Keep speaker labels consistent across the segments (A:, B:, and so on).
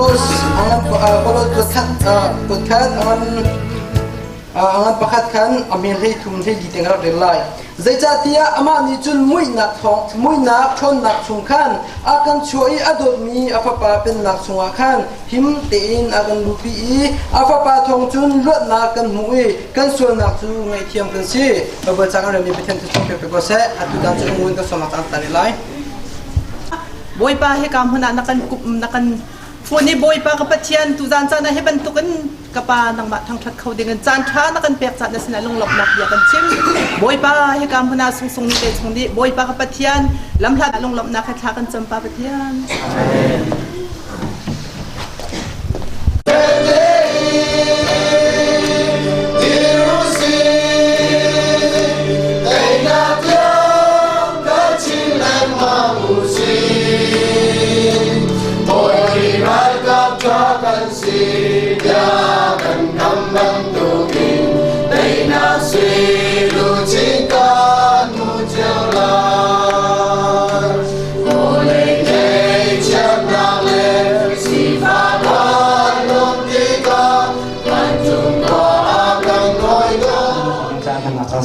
A: Kolos Kolos kutkhat a ngan pakhat khan a mel hlei thum hlei li tiang a rak rel lai. Zeicahtiah amah nih cun muihnak thawng muihnak ṭhawnnak chung khan a kan chuah i a dawtmi a Fapa pennak chungah khan him tein a kan luhpi i a Fapa thawng cun luatnak kan hmu i kan sualnak cu ngaihthiam kan si. Baibal ca kan relmi Pathian thluachuah pek ko seh. Atu tan cu ngun kan sawmnak caan ta lai.
B: Bawipa hika hmun ah na kan na kan Fun i Bawipa ka Pathian tuzan caan ah hi bantukin ka pa nangmah thangṭhat kho dingin caan ṭha na kan pek caan na sinah lunglawmhnak bia kan chim. Bawipa hika hmun ah sungsung ni te chung nih Bawipa ka Pathian lamhlat ah lunglawmhnak he thla kan cam pa Pathian.
A: Amen.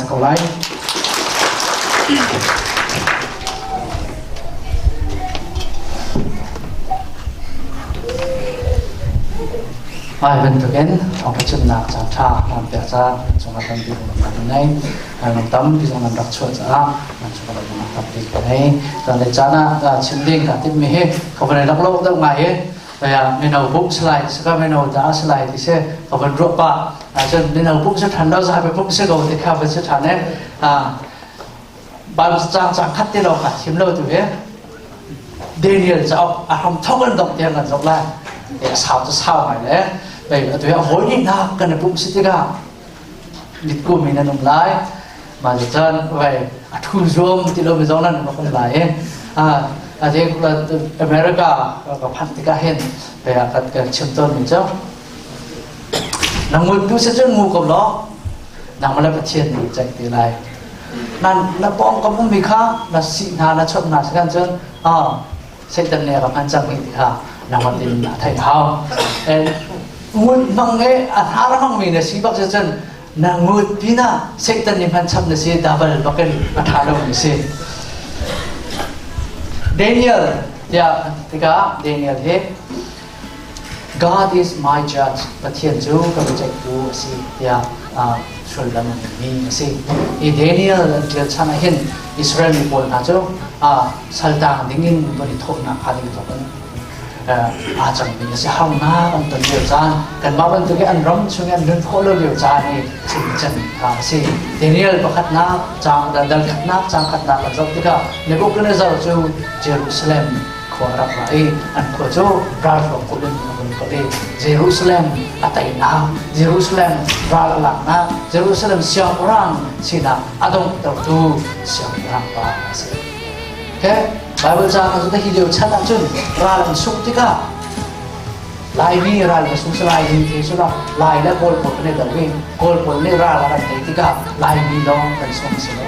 C: Ko lai. Ai bantukin thawngṭha caan ṭha nan pek caah nan cungah tampi lunglam kan ngei. Nan tampi zong nan rak chuah caah nan cungah lunglam tampi kan ngei. Caan le caan ah chim ding kaa timhmi hi ka van i rak lo deuh ngai i kaya mino bum salai saka mino da salai ti se ka van ruah pa cun mino bum se ṭhan lo zapi bum se ko ti kha van si ṭhan e Bible cang cang khat te lo kha thim lo tu he Daniel cauk a hram thok an dok tiang kan zoh lai a sau cu sau ngai le pei atu hi hawi nih na kan i pumh si tikah mitku mi nan um lai mah cu cun vai a thu zuam ti lo mi zong nan um lai i a te America ka phanh tikah hin pei kan kan chim tawn mi cu na ngut tu si cun ngu ko law nangmah le Pathian nih ceih te lai nan na pawngkam ummi kha na sih hna na chawnh hna si cun Satan nih a hman cang ti kha nangmah tin a theih hau ngut hmang e a hnar hmangmi na si bak si cun na ngut pinah Satan nih hman chap na si double bakin a ṭha lomi si Daniel tiah tikah Daniel hi God is my judge Pathian cu ka biaceihtu a si tiah sullam a ngeimi a si. Hi Daniel an ṭial chan ah hin Israel mi pawl hna cu saltang dingin van i thawhnak aa ding thawk in aa cangmi a si. Harnak an ton lio caan, kanmah bantuk i an ram chung i an nun khawh lo lio caan i chim can kha a si. Daniel pakhatnak caang dal khatnak caang khatnak kan zoh tikah Nebuchadnezzar cu Jerusalem khua a rak ra i an khua cu ralhruang kulh in a vun kulh i Jerusalem a teinak, Jerusalem ral a laknak, Jerusalem siangpahrang sinak a donghtertu siangpahrang pa a si. Okay? Bible ca kan hi lio chan ahcun ral an sungh tikah Laimi ral na sung salai hi ti sula Lai le Kawl pawl kan i do i Kawl pawl nih ral a kan tei tikah Laimi lawng kan sung si lo.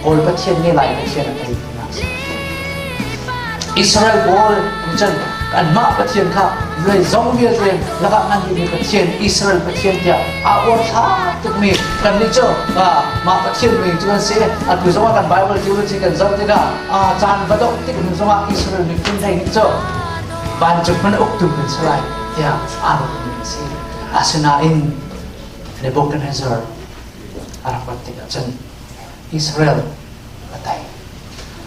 C: Kawl Pathian nih Lai Pathian a tei tinak a si. Israel pawl nih cun anmah Pathian kha vawlei zong vialte lakah ngan bikmi Pathian Israel Pathian tiah aa uarthla tukmi kannih cu mah Pathian mi cu kan si. Atu zongah kan Bible theology kan zoh tikah caan va dongh tik hnu zongah Israel miphun hlei nih cu vancung hmanh uktu kan si lai tiah aa ruatmi an si. Asinain Nebuchadnezzar a rak rat tikah cun Israel a tei.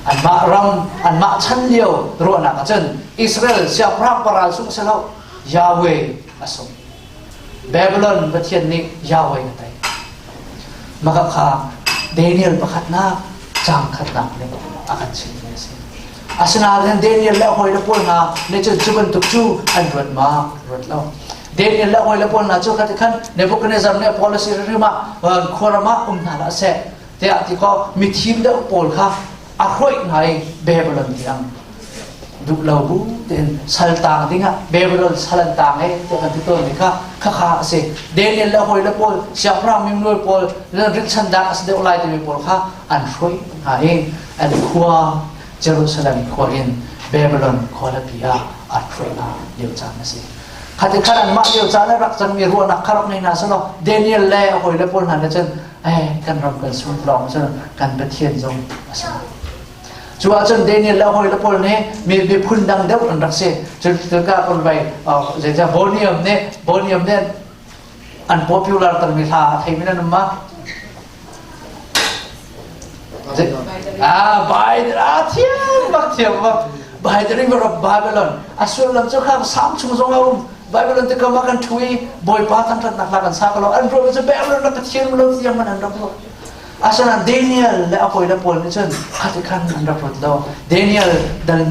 C: Anmah ram, anmah chan lio ruahnak ahcun Israel siangpahrang paral sung si lo, Yahweh a sung. Babylon Pathian nih Yahweh a tei. Maka kha Daniel pakhatnak, caang khatnak nih a kan chimmi a si. Asinain Daniel le a hawile pawl hna nih cun cu bantuk cu an ruat ma? Ruat lo. Daniel le a hawile pawl hna cu khati khan Nebuchadnezzar nih a policy rim ah khuaram ah um hna hlah seh tiah ti kaw mithim deuh pawl kha a hroih hna i Babylon tiang duh lo bu tein sal tang dingah Babylon sal an tang e tiah kan ti tawn mi kha khakha a si. Daniel le a hawile pawl siangpahrang mimnual pawl rinhchan dak a si deuh lai timi pawl kha an hroih hna i an khua Jerusalem khua in Babylon khualipi ah an hruai hna lio caan a si. Khati khan anmah lio caan ah rak cangmi ruahnak kha rak ngei hna selaw Daniel le a hawile pawl hna nih cun eh kan ram kan sung lawng cun kan Pathian zong a si. Cu ahcun Daniel le a hawile pawl nih mi miphun dang deuh an rak si. Cu tikah kun vai zeicah Bonium nih Bonium nih an popular termi hla a theimi nan um ma? Ah, Biden, ah, thiam bak, thiam bak. By the river of Babylon. A sullam cu kha sam chung zong a um. Babylon te kam ah kan ṭhu i Bawipa thangṭhatnak hla kan sa ko lo. An ruah cu Babylon na Pathian lo tiang man an rak ruah. Asinain Daniel le a hawile pawl nih cun khati khan an rak ruat lo. Daniel dal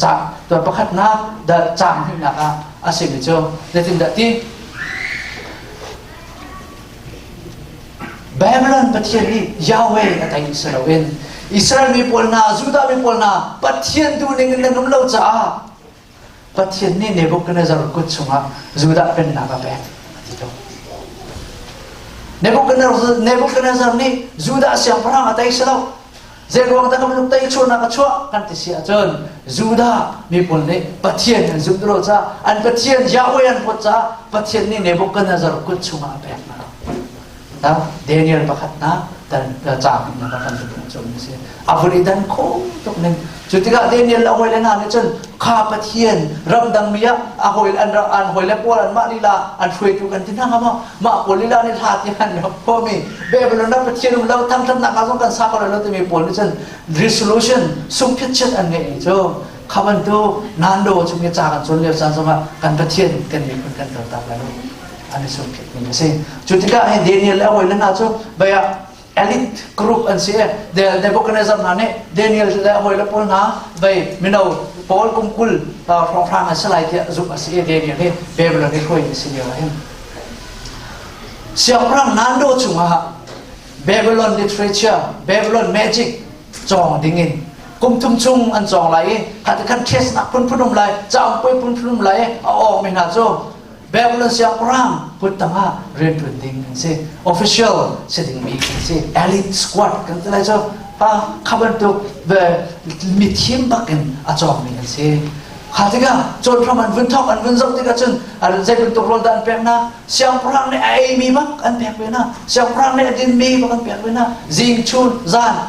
C: ca pakhatnak dal caang hnihnak ah a simi cu zeitindah ti? Babylon Pathian nih Yahweh a tei si loin Israel mi pawl hna, Judah mi pawl hna Pathian duhning in nan um lo caah Pathian nih Nebuchadnezzar kut chungah Judah pennak a pek a ti ko. Nebuchadnezzar nih Judah siangpahrang a tei si lo. Zeiruang dah kan tei chuahnak a chuah kan ti si ahcun Judah miphun nih Pathian an zumh lo caah an Pathian Yahweh an huat caah Pathian nih Nebuchadnezzar kut chungah a pek hna. Daniel pakhatnak dan caang na kan tu cu si. A vun i dan kho tuk ning. Cu tikah Daniel a hawile hna nih cun kha Pathian ramdang mi ah a hawi an an hawile pawl an mah lila an hruaitu kan ti hna hnga maw? Mah pawl lila nih hla ti an rak phuahmi Babylon ram Pathian um lo thangthatnak ah zong kan sa ko lo timi pawl nih cun resolution sungphiatchiat an ngeihmi cu kha bantuk Nando chung i ca kan cawn lio caan zongah kan Pathian kan miphun kan kaltak lai lo an i sungphiatmi a si. Cu tikah hin Daniel le a hawile hna cu bia elite group an si Nebuchadnezzar hna nih Daniel le a hawile pawl hna vei mino pawl kum 20 hrawnghrang an si lai tiah zumh a si i Daniel hi Babylon i hruai a si lio ah hin siangpahrang Nando chungah Babylon literature Babylon magic cawng dingin kum thum chung an cawng lai i khati khan test-nak phunphun um lai cauk puai phunphun um lai i a awngmi hna cu Babylon siangpahrang kut tangah rianṭuan ding an si. Official si dingmi kan si. Elite squad kan ti lai cu pa kha bantuk mithim bakin a cawngmi an si. Kha tikah cawnhram an vun thawk an vun zoh tikah cun zei bantuk rawl dah an pek hna? Siangpahrang nih a eimi bak an pek ve hna. Siangpahrang nih a dinmi bak an pek ve hna. Zing chun zan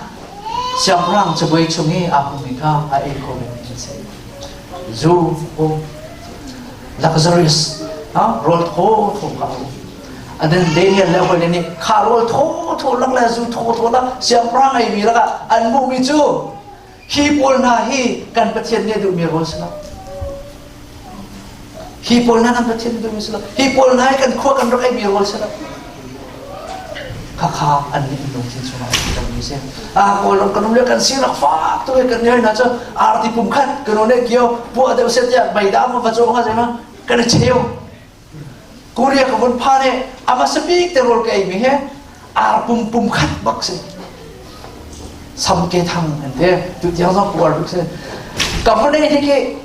C: siangpahrang cabuai chung i aa hmumi kha a ei kho vemi an si. Zu um luxurious rawl thaw thaw kha um and then Daniel le hawi nih kha rawl thaw thaw lak le zu thaw thaw lak siangpahrang ei mi lakah an hmuhmi cu hi pawl hna hi kan Pathian nih a duhmi rawl si lo hi pawl hna kan Pathian nih duhmi si lo hi pawl hna hi kan khua kan rak eimi rawl si lo Khakha an nih lungthin chungah a um mi si. A Kawlram kan um le kan sinak fak tuk kan ngei hna cu arti pum khat kan ne kio puah deuh set tiah meida ma va caw nga ma kan i cheu. Korea ka vun pha ne ama sabik te rol ka ei mi he ar pum pum khat bak si. Sam ke thang an te tu tiang zong puar bik si. Ka vun ei hi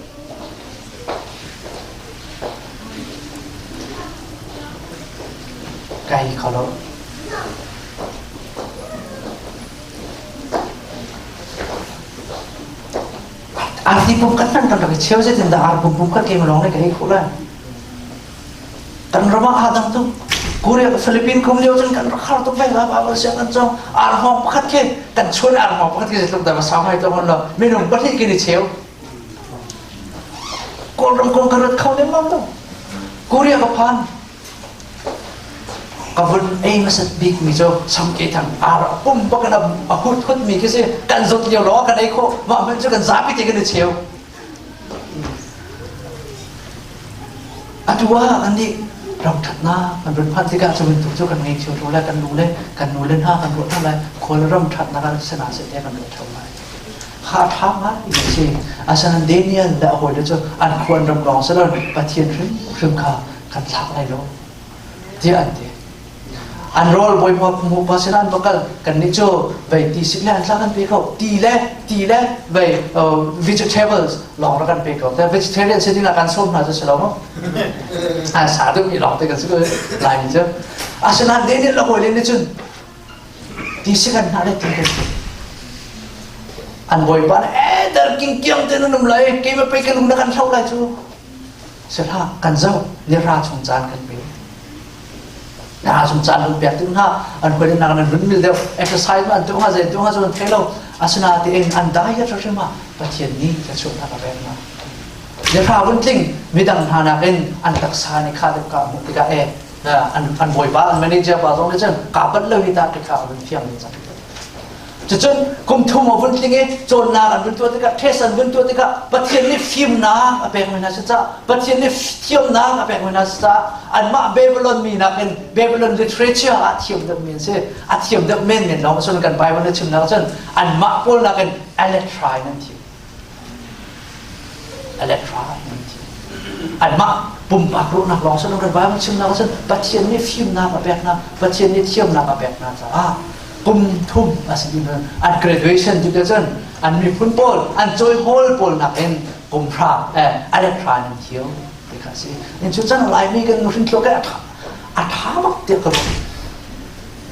C: Kai kho lo. Arti pum kan kan kan rak cheu zetin dah ar pum pum kan kem lawng ne ka hei khawh lai. Kan ram ah aa dang tuk. Korea Philippine kum lio cun kan rak har tuk ve la ba siang kan cong ar hngawng pakhat khi kan chuan ar hngawng pakhat khi zeitluk dah sau hai to hon lo minung pahnih kin i cheu Kawlram kong ka rat kho lengmang lo. Korea ka phan. Ka vun ei hmasat bik mi cu samke thang ar a pum bak in a hut hut mi khi si kan zawt lio lawng kan ei khawh mah hmanh cu kan zapi te kan i cheu. Atu ah kan nih ram ṭhatnak kan run phanh tikah cu bantuk cu kan ngei cio lai kan nu le kan nu le hna kan ruah hna lai khual ram ṭhatnak ah si hna seh tiah kan ruah ṭheo lai. Kha ṭha ngai a si. Asinain Daniel le a hawile cu an khua an ram lawng si lo Pathian hrimhrim kha kan thlak lai lo tiah an ti. An rawl bawipa pa sinah an va kal. Kannih cu vei ti sik le an tla kan pe ko. Ti le ti le vei vegetables lawng rak kan pe ko. Vegetarian si dingah kan sawm hna cu si lo maw? A sa deuhmi lawng te kan si ko Laimi cu. Asinain Daniel le hawile nih cun ti si kan hna le ti kan ti an bawipa nih eh dar king kiang te nan um lai keimah pei ka lung na kan hloh lai cu. Si hlah, kan zoh, ni hra chung caan kan pe. Ni hra chung caan kan pek tik hna, an hawi nak nan vun mil deuh, exercise ma an tuah hnga, zei tuah hnga cu an thei lo. Asinain an diet hrim ah Pathian nih thluachuahnak a pek hna. Ni hra vun tling, midang hna nakin an taksa nih kha deuh ka hmuh tikah e an an bawipa an manager pa zong nih cun kaa panh lo hi ta ti kha a vun fiang ding cang. Cucun kum thum a vun tling i cawnnak an vun tuah tikah test an vun tuah tikah Pathian nih fimnak a pekmi hna si caah Pathian nih thiamnak a pekmi hna si caah anmah Babylon mi nakin Babylon literature ah thiam deuhmi an si. A thiam deuh menmen lawng cun kan Bible na chimnak cun anmah pawl nakin a let hra in an thiam. A let hra in an thiam. Anmah pumpak ruahnak lawng si lo kan Bible chimnak cun Pathian nih fimnak a pek hna, Pathian nih thiamnak a pek hna caah kum thum a si ding an graduation ti cun an miphun pawl an cawihawl pawl nakin kum hra eh a let hra in an thiam ti kha si. In cu cang Laimi kan nuhrin tluk a tha a tha bak tiah ka ruah.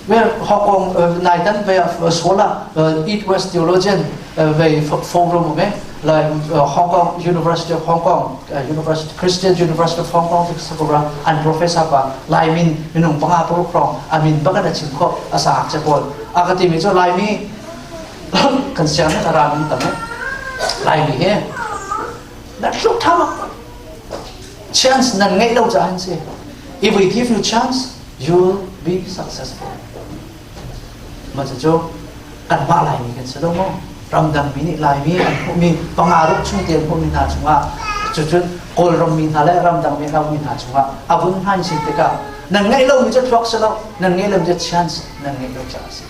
C: Well, Hong Kong naitan ve Seoul ah East West Theologian ve forum um like Hong Kong University of Hong Kong University Christian University of Hong Kong sakura an professor pa Laimin minung panga paruk rong amin bakan a chim kho asa che pawl a ka ti mi cu Laimi kan siang na ra mi tam Laimi he na tluk thama chance nan ngeih lo ca an si if we give you chance you will be successful. Mah cu kanmah Laimi kan si lo maw? Ramdang mi nih Laimi an hmuhmi panga ruk chung te an hmuhmi hna chungah cucun Kawlram mi hna le ramdang mi ram mi hna chungah a vun hmain sin tikah nan ngeih lomi cu thluak si lo nan ngeih lomi cu chance nan ngeih lo caah a si.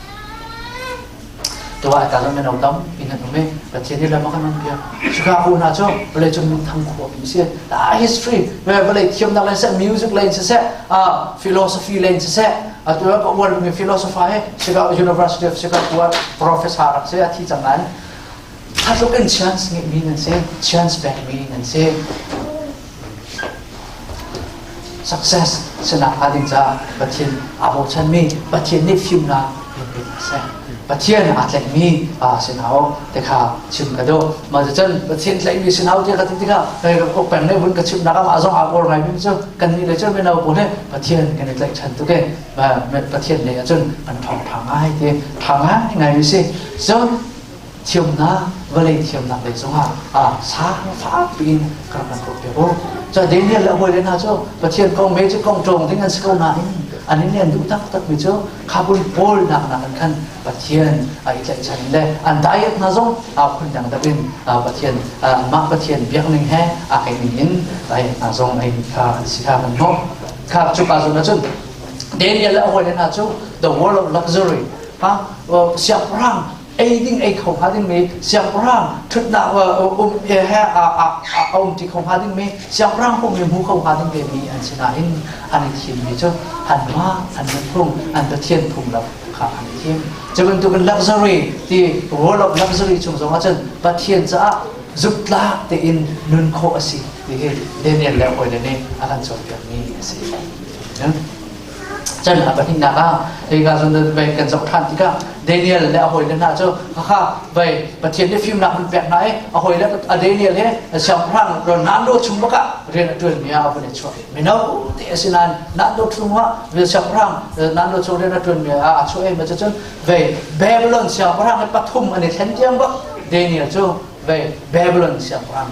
C: Tuah ta zong mino tampi nan um i Pathian nih lam a kan on piak. Chicago hna cu vawlei cung minthang khua pi si. Ah history, vawlei thiamnak lei siseh, music lei siseh, ah philosophy lei siseh, atu ah ka uar mi philosopher he Chicago University of Chicago ah professor rak si a thi cang nain thatluk in chance ngeihmi nan si, chance pekmi nan si. Success sinak hnga ding caah Pathian aa bochanmi Pathian nih fimnak in pe hna seh. Pathian aa tlaihmi si hna u ti kha chim ka duh. Mah cucun Pathian tlaihmi si hna u ti ka ti tikah ka peng nih vun ka chimnak ah mah zong aa uar ngaimi cu kannih le cun mino pawl hi Pathian kan i tlaihchan tuk i Pathian lei ahcun kan ṭhawng ṭha ngai ti ṭha ngai ngaimi si. Cun thiamnak vawlei thiamnak lei zongah sang fakpi in ka rak kan ruah piak u. Cu Daniel le a hawile hna cu Pathian kong magic kong ṭawng ding an si ko nain an in an duh taktakmi cu khabun pawl nak nakin khan Pathian a i tlaihchan le an diet hna zong aa phun dang deuh in Pathian mah Pathian biak ning he aa keih ning in diet hna zong ei kha an si kha kan hmuh. Kha cuka zawn ahcun Daniel le a hawile hna cu the world of luxury ha siangpahrang ei ding ei kho hnga dingmi siangpahrang ṭhutnak um he a um ṭi kho hnga dingmi siangpahrang hmuhmi hmu kho hnga ding vemi an si nain an i thimmi cu anmah an nunphung an pathian phunglam kha an i thim. Cu bantukin luxury ti world of luxury chung zong ahcun Pathian caah zumhtlak tein nun khawh a si ti hi Daniel le hawile nih a kan cawnpiakmi a si. Cun a pahnihnak ah hika cun vei kan zoh ṭhan tikah Daniel le a hawile hna cu khakha vei Pathian nih fimnak an pek hna i a hawile a Daniel he siangpahrang Nando chung bak ah rian a ṭuanmi ah a vun i chuah. Mino te a si nain Nando chung ah siangpahrang Nando chung rian a ṭuanmi ah a chuah i cun vei Babylon siangpahrang hi pathum an i thlen tiang bak Daniel cu vei Babylon siangpahrang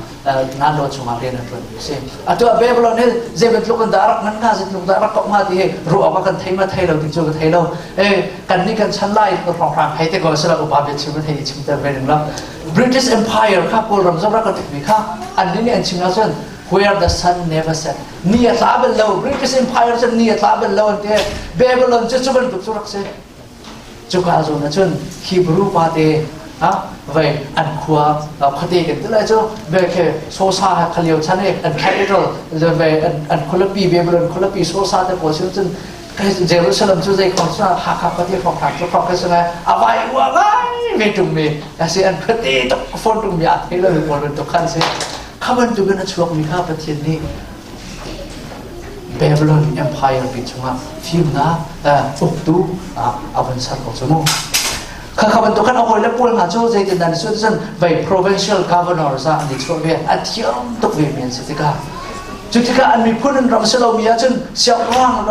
C: Nando chungah rian a ṭuanmi a si. Atu ah Babylon hi zei bantuk in dah rak ngan hnga, zeitluk dah rak kok hnga ti hi ruah awk ah kan thei ma thei lo ti cu ka thei lo. Eh, kan nih kan chan lai hrawnghrang hei te ko sila upa bia chim thei chim ter ve ning lo. British Empire kha Kawlram zong rak kan mi kha an nih an chim ahcun where the sun never set ni a tla bal lo British Empire cu ni a tla bal lo an ti Babylon cu cu bantuk cu rak si Cuka zawn ahcun Hebrew pa te vei an khua khuate kan ti lai cu ve khi Sosa kha lio chan i an capital ve an khualipi Babylon khualipi Sosa te pawl sin cun Jerusalem cu zei khong cu Hakha khuate khong thang cu khong khi ngai a vai ua ngai ve tung mi asi an khuate tuk phone tung mi a thei lo mi pawl bantuk khan si kha bantukin a chuak mi kha Pathian nih Babylon Empire pi chungah fimnak uktu a vun ser ko cu mu. Khakha bantuk khan a hawile pawl hna cu zeitindah an si cun vei provincial governors ah an i chuah ve. A thiam tuk ve mi an si tikah. Cu tikah an miphun an ram si lomi ahcun siangpahrang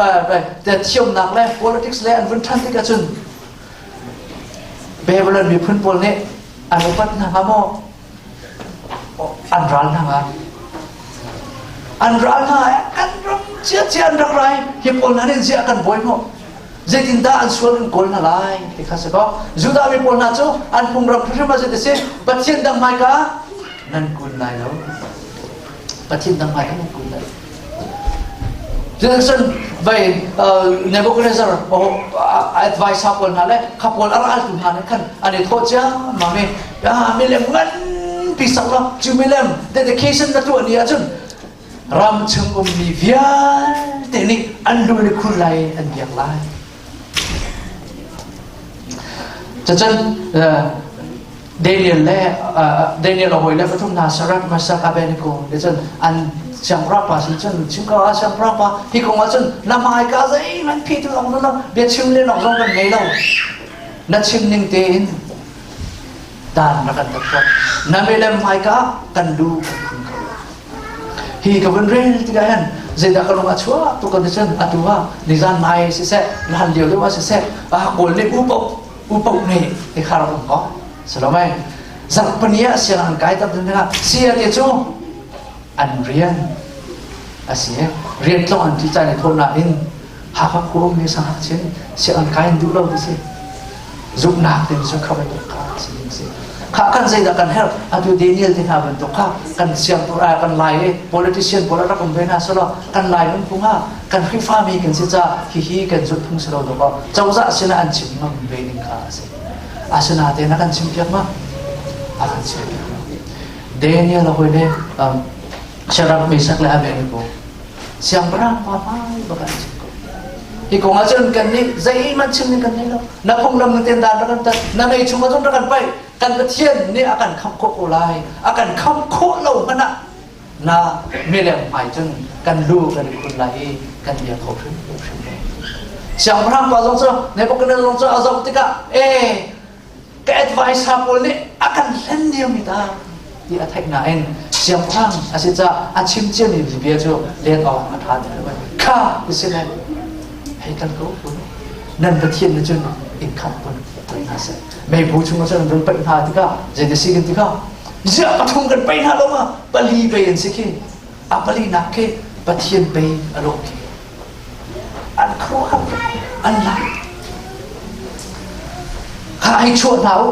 C: thiamnak le politics le an vun ṭhan tik ahcun Babylon miphun pawl nih an upat hna hnga maw? An ral hna hnga? An ral hna kan ram ciacia an rak rai hi pawl hna nih ziah kan bawi maw? Zeitindah an sual kan kawl hna lai ti kha si kaw Judah mi pawl hna cu an phungram hrimhrim ah zeitin si Pathian dang hmaika nan kun lai lo. Pathian dang hmaika nan kun lai. Cun vai Nebuchadnezzar advice pawl hna le kha pawl a raltu hna nih khan an i thawh ciammam i milem nganpi sak law cu milem dedication na tuah ni ahcun ram chung ummi vialte nih an lu le khur lai an biak lai. Cucun Daniel le Daniel a hawi le pathum hna Shadrach, Meshach, Abednego te cun an siangpahrang pa sin cun chim ko ah siangpahrang pa hi kong ah cun na hmaika zeihmanh phi tu zong lo bia chim len awk zong kan ngei lo na chim ning tein dan na kan tat ko na milem hmaika kan lu kan khun ko hi ka vun rel tikah hin zeidah ka lung a chuah tuk kan cun atu ah nizan mai siseh hlan lio deuh ah siseh a kawl nih upo upo nih ti kha rak um ko salomai zarhpani ah siang an kai tak ding ah sia te cu an rian a si rian tlong an ti caan i thawh nain Hakha khua ummi sangak chin siang an kai an duh lo ti si zumhnak te cu kha bantuk kha si ding si kha kan zeidah kan herh atu Daniel te hna bantuk kha kan siang kan lai i politician pawl rak um ve hna selaw kan lai nunphung ah kan Khrihfami kan si ca hihi kan zulh phung si lo dawk cozah sinah an chim ngam ve ding kha a si asinain a kan chim piak ma a kan chim piak ma Daniel a hawi le Shadrach Meshach le Abednego siangpahrang pa hmai bak an chim ko hi kong ah cun kan nih zeihmanh chim ding kan nei lo na phunglam na ten dan rak kan tat na mei chung ah cun rak kan paih kan Pathian nih a kan khamh khawh ko lai a kan khamh khawh lo hmanh ah na milem hmai cun kan lu kan i khun lai i kan bia kho hrim hrim lo siangpahrang pa zong cu Nebuchadnezzar zong cu a zoh tikah e ka advisor pawl nih a kan hlen liomi ta ti a theih nain siangpahrang a si caah a chim ciami bia cu len awk a ṭha ti lo kha ti si le hei kan ko kun nan pathian nih cun in khamh kun poi hna seh meiphu chung cun run paih hna tikah zeiti si kan tikah ziah pathum kan paih hna lo ma pali pei an si khi a pali nak khi pathian pei a lawh khi an khuaruahhar an lak kha hei chuah hna u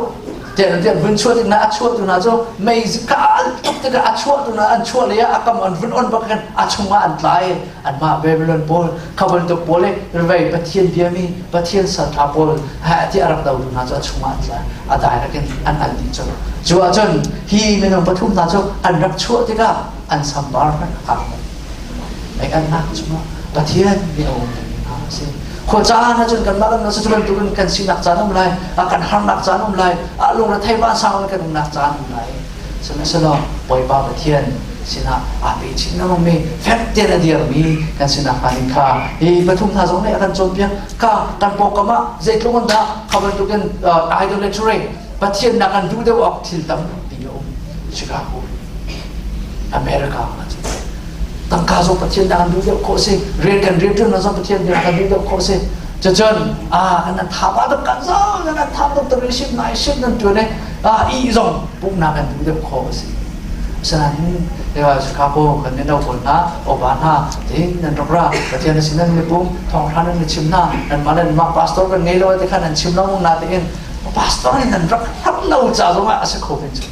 C: tiah tiah vun chuah tik na a chuah tu hna cu mei ka al tuk tikah a chuah tu hna an chuah lei ah a kam an vun on bak khan a chungah an tla i anmah Babylon pawl kha bantuk pawl i vei Pathian biami Pathian salṭha pawl ha ti a rak do tu hna cu a chungah an tla a dai rakin an al dih cu cu ahcun hi minung pathum hna cu an rak chuah tikah an sambar hmanh a Mei-alnak cungah Pathian nih a um dingmi hna a si. Khua caan ahcun kanmah kan si bantukin kan sinak caan um lai, a kan harnak caan um lai, a lungrethei vansang in kan umnak caan um lai. Sihmanhsehlaw Bawipa Pathian sinah aa pe chin lengmangmi fek tein a dirmi kan sinak hnga ding kha hi pathum hna zong nih a kan cawnpiak. Ka kan pawngkam ah zeitluk in dah kha bantukin idolatry Pathian nak an duh deuh awk thil tampi a um. Chicago America ah cun tangka zong Pathian dah kan duh deuh khawh si rian kan rian ṭuan zong Pathian dah kan duh deuh khawh si cucun ah kan tha pa tuk kan zong kan tha tuk tuk ship nai ship nan ṭuan e ah i zong pumhnak kan duh deuh khawh si asinain Chicago kan mino pawl hna opa hna tin nan rak ra Pathian a sin nan mipum thawngṭha nan chim hna nan mah le mah pastor kan ngei lo te khan nan chim lo na tein pastor in nan rak hlap lo ca zongah a si kho men cu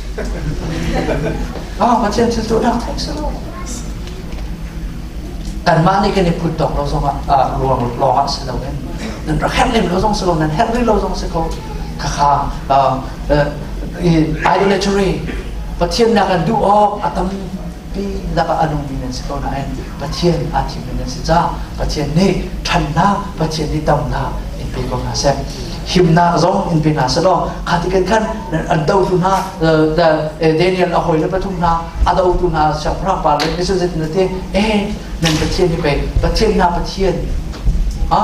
C: Ah, Pathian thil tuahnak theih si lo. Kanmah nih kan i phut tawk lo zongah ruang lawngah si loin nan rak herh lem lo zong si lo nan herh rih lo zong si ko khakha idolatry Pathian nak an duh awk a tampi lakah a nungmi nan si ko nain Pathian aa thimmi nan si caah Pathian nih ṭhannak Pathian nih damnak in pe ko hna seh himnak zong in pe hna seh law kha ti kan khan an dotu hna Daniel a hawi le pathum hna a dotu hna siangpahrang pa le Jesuh zeitin a ti eh nan Pathian hi pei Pathian hna Pathian ha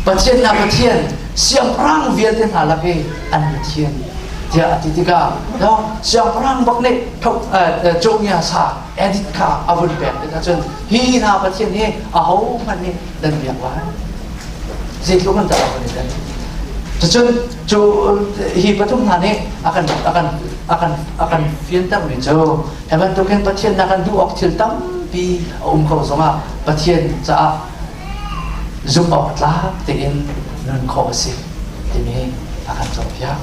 C: Pathian hna Pathian siangpahrang vialte hna lak i an Pathian. Tiah a ti tikah no siangpahrang bak nih Cawngia sa edit kha a vun pek tikah cun hi hna Pathian hi ahohmanh nih nan biak lai. Zeitluk an dah a vun i tel. Cucun cu hi pathum hna nih a kan a kan a kan a kan fiantermi cu hi bantukin Pathian na kan duh awk thil tampi a um ko zongah Pathian caah zumh awk tlak tein nun khawh a si timi a kan cawnpiak.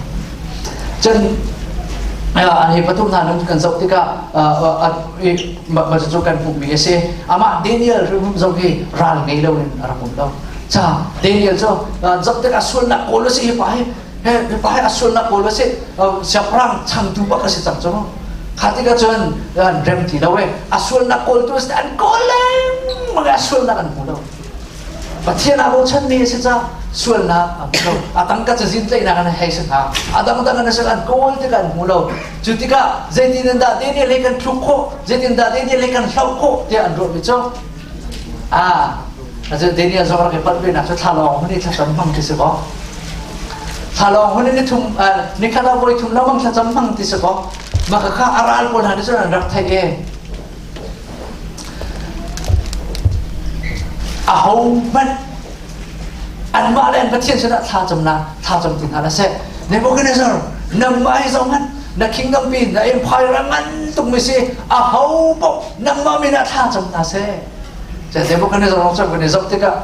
C: Cun hi pathum hna nun kan zoh tikah mah cu kan hmuhmi a si. Amah Daniel hrimhrim zong hi ral ngei loin a rak um lo. Ca Daniel cu zoh tikah sualnak kawl a si hi pa hi hi pa hi a sualnak kawl a si siangpahrang changtu bak a si cang cu. Kha tikah cun an rem ti lo e a sualnak kawltu a si an kawl lengmang i a sualnak an hmu lo. Pathian aa bochanmi a si caah sualnak a hmu lo. A tangka cazin tlaihnak an hei si hna. A dangdang an si an kawl tikah an hmu lo. Cu tikah zeitin in dah Daniel he kan thluk khawh, zeitin dah Daniel he kan hloh khawh tiah an ruahmi cu ah Daniel zong rak i palh ve nak cu thlalawng hun i thlacam hmang ti si kaw. Thlalawng hun i ni thum ni khat ah voi thum lengmang thlacam hmang ti si kaw. Mah kha a ral pawl hna nih cun an rak theih i Ahohmanh anmah le an Pathian sinah thlacamnak thlacam ti hna hlah seh. Nebuchadnezzar, nangmah hi zohhmanh, na kingdom pi, na empire a ngan tukmi si, aho paoh nangmah min ah thlacam hna seh. Nebuchadnezzar zong cu kan i zoh tikah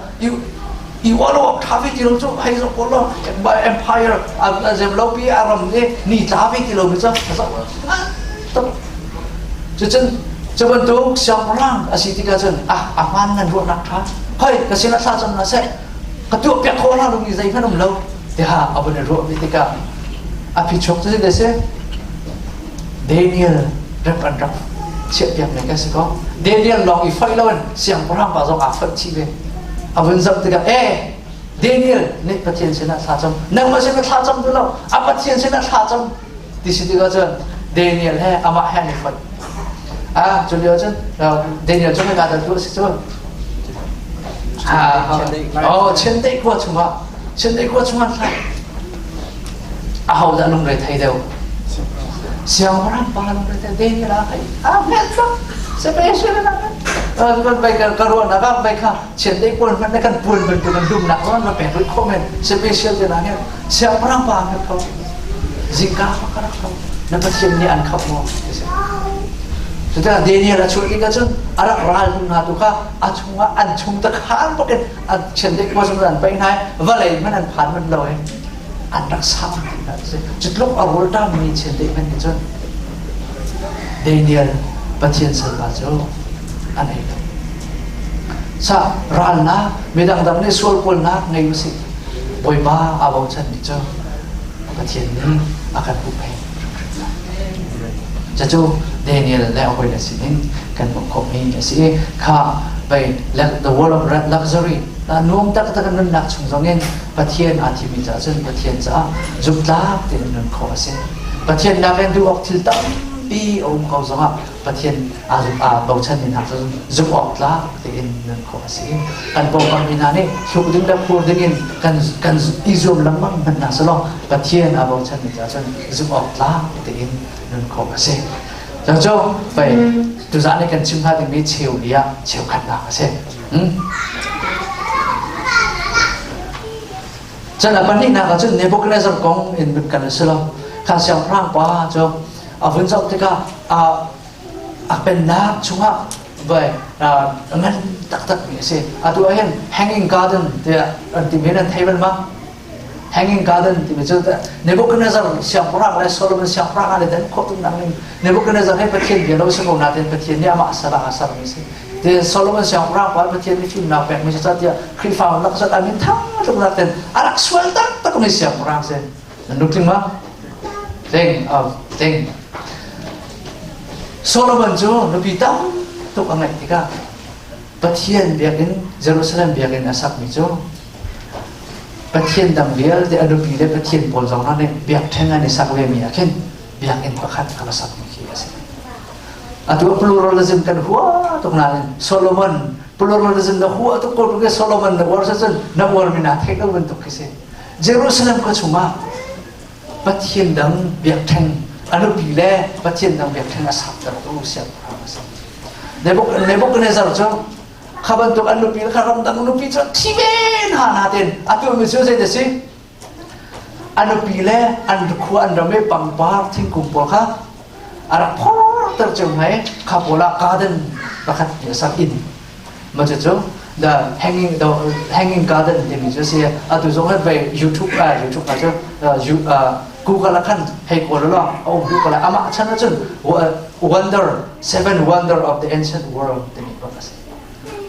C: i ualo awk ṭha ve ti lo cu hei zoh ko law empire a zem lo pi a ram nih ni tla ve ti lo mi cu a zoh ngan tuk. Cucun cu bantuk siangpahrang a si tikah cun ah a hmaan nan ruahnak ṭha hoi ka sinah thla cam hna seh ka tuahpiak khawh hna lomi zeihmanh um lo tiah a vun i ruah ve tikah a phichuak cu zeidah a si Daniel rep an rak chiahpiak mi kan si ko Daniel lawng i foih loin siangpahrang pa zong aa foih chih ve a vun zoh tikah eh Daniel nih Pathian sinah thla cam nangmah sinah thla cam duh lo a Pathian sinah thla cam ti si tikah cun Daniel he amah he an i fonh. Ah, cu lio cun Daniel cu hika dah tu a si cu? Oh, Chiandeih khua chungah Chiandeih khua chungah hlah. Aho dah lungre thei deuh? Siangpahrang pa lungre thei Daniel ah kai ah hmet tak special na kan bai ka ruahnak ah bai kha Chiandeih puan hmanh na kan puan bantuk kan dumnak zong na pek rih khawh men special te na hin Siangpahrang pa an kho. Zingka ka rak kho. Na Pathian nih an khamh maw? Ti si. Cutikah Daniel a chuah tikah cun a rak ral hnu hna tu kha a chungah an chung takhan bakin an chiandeih khua chung an paih hna i vawlei hmanh an phan manh lo i an rak sam ti hna si. Cutluk a rawlṭammi chiandeih hmanh nih cun Daniel Pathian salpa cu an ei lo. Sa ralnak midang dang nih sual kawlnak ngei usih. Bawipa aa bochanmi cu Pathian nih a kan huppheng hrimhrim lai. Cucu Daniel le a hawile sinin kan hmuh khawhmi a si i kha pei the world of luxury nuam taktak in nunnak chung zongin Pathian aa thimmi caah cun Pathian caah zumhtlak tein nun khawh a si. Pathian nakin duh awk thil tampi a um ko zongah Pathian aa bochanmi hna cu zumh awk tlak tein nun khawh a si. Kan pawngkam mi hna nih hluk ding le phur ding in kan kan i zuam lengmang hmanh hna selaw Pathian aa bochanmi caah cun zumh awk tlak tein nun khawh a si. Cucu pei tuzaan nih kan chim hnga dingmi cheu li ah cheukhatnak a si. Cun a pahnihnak ah cun Nebuchadnezzar kong in kan si lo. Kha siangpahrang pa cu a vun zoh tikah a pennak chungah vai ngan taktak mi a si. Atu ah hin hanging garden tiah an timi nan thei bal ma? Hanging garden timi cu Nebuchadnezzar siangpahrang le Solomon siangpahrang ah dan khawh tuk nak ning Nebuchadnezzar he Pathian bia lo si ko nain Pathian nih amah sal ah a sermi si. Ti Solomon siangpahrang pa Pathian nih fimnak pek mi si tiah Khrihfa lak zat amin thang tuk nak ten a rak sual taktak mi siangpahrang si. Nan lungtling ma? Tling, oh, tling. Solomon cu nupi tam tuk a ngeih tikah Pathian biakinn Jerusalem biakinn a sakmi cu Pathian dang vialte a nupi le Pathian pawl zong hna nih biakṭheng an i sak vemi ah khin biakinn pakhat a va sakmi khi a si. Atu pluralism kan hua tuk nain Solomon pluralism na hua tuk ko tuk Solomon na uar cun na uarmi na theih lo bantuk khi si. Jerusalem khua chungah. Pathian dang biakṭheng a nupi le Pathian dang biakṭheng a saktertu siangpahrang a si. Nebuchadnezzar cu kha bantuk an nupi le kha ramdang nupi cu thi ve hna hna ten atu mi cu zei si a nupi le an khua an ram i pangpar thingkung pawl kha a rak phorter cio hna i kha pawl ah garden pakhat a sak inn ma cu the hanging the hanging garden timi cu si atu zong hin vei YouTube ah YouTube ah cu Google ah khan hei kawl law a um duh ko lai amah chan ahcun wonder seven wonder of the ancient world timi bak a si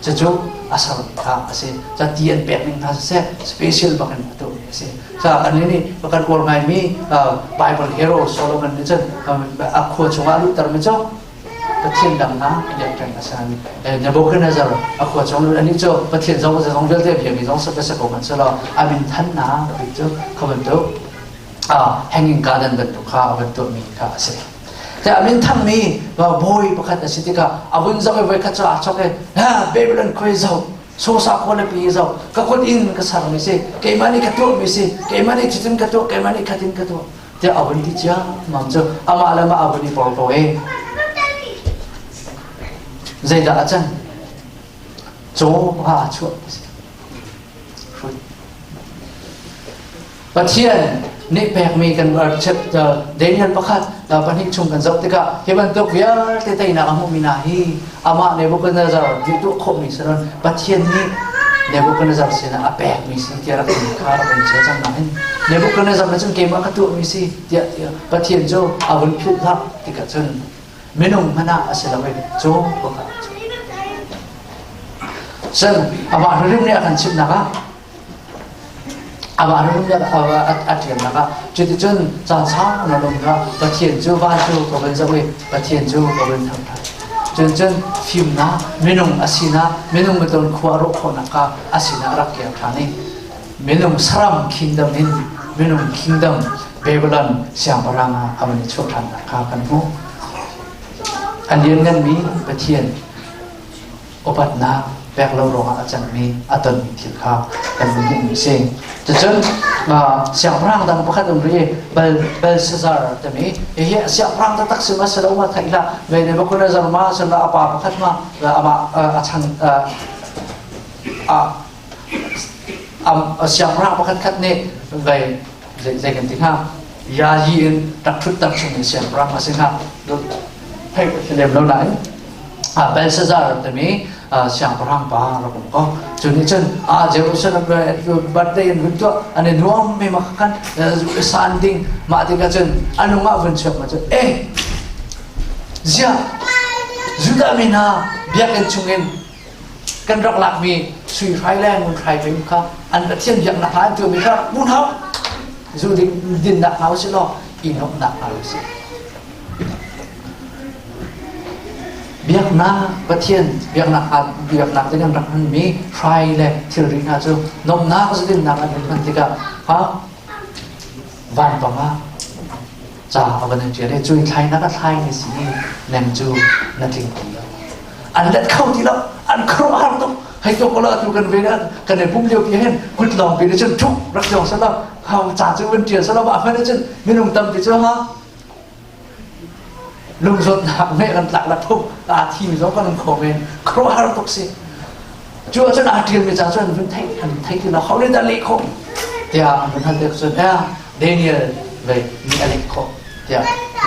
C: cucu a sermi kha a si ca ti an pek ning hna siseh special bak in a tuahmi a si ca kan nih kan uar ngaimi Bible hero Solomon nih cun a khua chungah a luhtermi cu Pathian dang hna biakṭheng a sermi Nebuchadnezzar a khua chung lut anih cu Pathian zong zong vialte biami zong sa sa ko hmanh selaw a min thannak bik cu kha bantuk hanging garden bantuk kha a van tuahmi kha a si. Te a min thangmi bawi pakhat a si tikah a vun zoh i voikhat cu aa chok i Babylon khoi zoh sosa khualipi zoh ka kut in ka sermi si keimah nih ka tuahmi si keimah nih cutin ka tuah keimah nih khatin ka tuah tiah a vun ti ciammam cu amah le mah a vun i porhlaw i zeidah a can caw ah a chuah ti si Pathian nih pekmi kan Daniel pakhat pahnih chung kan zoh tikah hi bantuk vialte teinak a hmuhmi hna hi amah Nebuchadnezzar nih tuah khawhmi si loin Pathian nih Nebuchadnezzar sinah a pekmi si tiah rak in kha rak in chia cang nain Nebuchadnezzar nih cun keimah ka tuahmi si tiah tiah Pathian cu a vun philh hlah tikah cun minung hmanh ah a si lo i cu pakhat cu cun amah hrimhrim nih a kan chimhnak ah Amah rum a ṭialnak ah cuticun caan sau na um kha Pathian cu van cu ka vun zoh i Pathian cu ka vun thangṭhat. Cun cun fimnak minung a sinak minung mitawn khua a rawh khawhnak kha a sinah a rak kir ṭhan i minung saram kingdom in minung kingdom Babylon siangpahrang ah a van i chuah ṭhannak kha kan hmuh. A liannganmi Pathian upatnak pek lo ruangah a cangmi a tonmi thil kha kan vun hmuhmi a si. Cucun siangpahrang dang pakhat um rih Bel Belshazzar timi hihi siangpahrang taktak si ma si lo ma theih hlah ve Nebuchadnezzar ma sila a pa pakhat ma amah a chan a siangpahrang pakhat khat nih vei zei kan ti hnga yayi in rak ṭhutter chungmi siangpahrang a si hnga theih lem lo nain Belshazzar timi siangpahrang pa rak um ko cu nih cun Jerusalem birthday in vun tuah an i nuam mi ma khan san ding mah tikah cun anung ah vun chuak ma cun eh ziah Judah mi hna biakinn chungin kan rak lakmi sui hrai le ngun hrai pem kha an Pathian biaknak hna an tuahmi kha mun hau zu ding dinnak hna usih law i nuamhnak hna usih Biaknak Pathian biaknak biaknak ding an rak hmanmi hrai le thilri hna cu nomnak zudinnak an hman tikah ha vanpang ah ca a van in ṭial i cu i thlainak a thlai ni si neng cu na tling ti lo an let kho ti lo an khuaruahhar tuk hei to ko la tu kan ve kan i pum lio pi hin kut lawng pi cun thuk rak jong sala hau ca cu van ṭial sala ma hman cun minung tampi cu ha Lungzawtnak meh kan tlak la phung aa thimi zong kan um kho men khuaruahhar tuk si cu ahcun aa ṭialmi ca cu an vun theih an thei ti lo ho nih dah leh khawh tiah an vun hal te cun eh Daniel vei nih a leh khawh tiah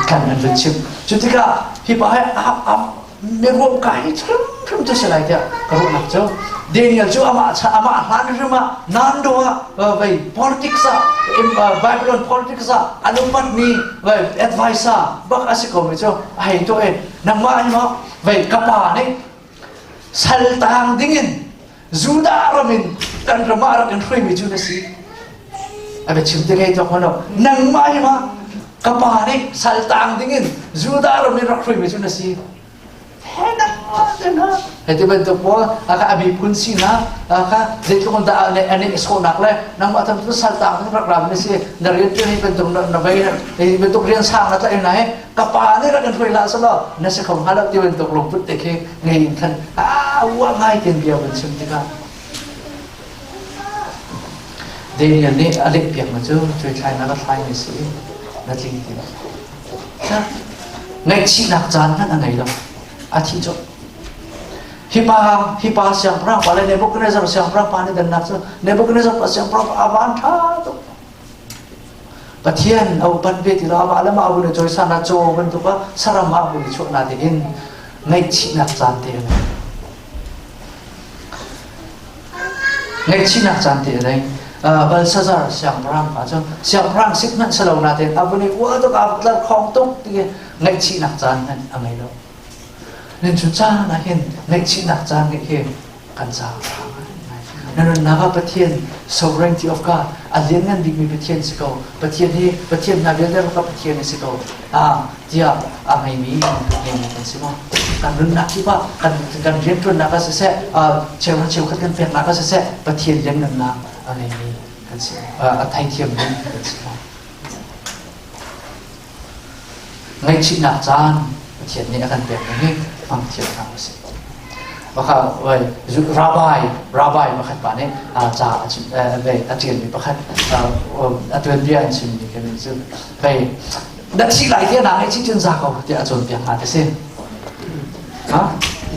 C: kan an vun chim cu tikah hi pa hi a miruam ka hi hrimhrim cu si lai tiah ka ruahnak cu Daniel cu amah amah hlan hrim ah Nando ah vei politics ah Babylon politics ah an upatmi vei advisor bak a si ko mi cu a hei tuah i nangmah hi maw vei ka pa nih sal tang dingin Judah ram in kan ram ah rak in hruaimi cu na si a bia chim te kei tuak hmanh nangmah hi ma ka pa nih sal tang dingin Judah ram in rak hruaimi cu na si Hei ti bantuk pawl aka a miphun sinak aka zeitluk in dah an i sawhnak le nangmah tham cu sal tang rak ram ni si na rian tu hei bantuk na vei hei bantuk rian sang na tlaih na he ka pa nih rak in hruai hlah selaw na si kho hnga lo ti bantuk lungput te khi ngei in khan a ua ngai ten bia van chim tikah Daniel nih a leh piak na cu cuai thlai na ka thlai mi si. Na tling ti lo. Ngaihchihnak caan hmanh a ngei lo. A thi colh. Hi pa hi pa siangpahrang pa le Nebuchadnezzar siangpahrang pa nih dannak cu Nebuchadnezzar pa siangpahrang pa a van ṭha tuk. Pathian a upat ve ti lo amah le mah vun i cawisan ah caw bantuk ah saram ah vun i chuah na tiin ngaihchihnak caan te a ngei. Ngaihchihnak caan te a ngei. Balsazar siangpahrang pa cu siangpahrang sik hmanh si lo nain a vun i uah tuk a tlar khawng tuk ti ngaihchihnak caan hmanh a ngei lo. Nin cu caan ah hin ngaihchihnak caan ngeih hi kan caah a ṭha ngaingai. Na nunnak ah Pathian sovereignty of God a lianngan bikmi Pathian si ko. Pathian hi Pathian hna vialte ka Pathian a si ko. Ah tiah a ngeimi ngeimi kan si maw? Kan nunnak kip ah kan kan rianṭuannak ah siseh, cheuhra cheukhat kan peknak ah siseh, Pathian lianngannak a ngeimi kan si. A theithiammi kan si maw? Ngaihchihnak caan Pathian nih a kan pekmi hi hmang thiam hna usih. Baka rabbi rabbi pakhat pa nih ca a chim a ṭialmi pakhat a tuanbia an chimmi kan cu hei na thih lai tiah naa ngaihchih cun za ko tiah a cawnpiak hna ti si. Ha?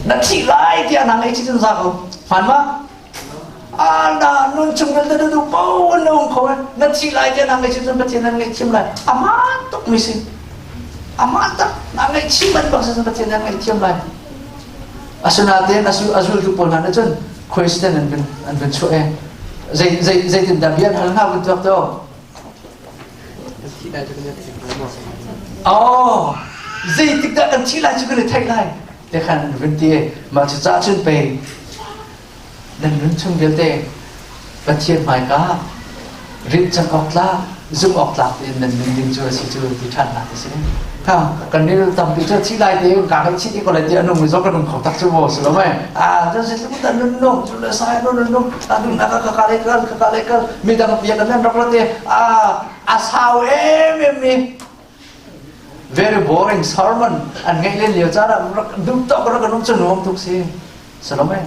C: Na thih lai tiah naa ngaihchih cun za ko. Hmaan ma? Na nun chung vialte na duh paoh na um kho na thi lai tiah na ngaihchih cun Pathian nan ngaihthiam lai amaan tuk mi si amaan tak na ngaihchih ban bak si Pathian nan ngaihthiam lai asinain a zultu pawl hna nih cun question an an vun chuah e zei zei zeitin dah bia an hal hna vun tuak to Oh, zeitik dah kan thi lai cu kan i theih lai te khan vun ti mah cu ca cun pei Nan nun chung vialte Pathian hmaika rinh cang awk tlak, zumh awk tlak tein nan nun ding cu a si cu ti ṭhannak a si. Kha kan ni tampi cu thi lai te ka kan chit i ko lai ti a nung mi zong kan nung kho tak cu maw si lo mei. Ah, cu si tluk tan nun nung cu le sai nun nung ta nun na ka ka ka le kal ka ka le kal mi dang bia kan nan rak la te ah a sau em em mi very boring sermon an ngeih len lio caan ah rak duh tok rak kan um cu nuam tuk si. Salome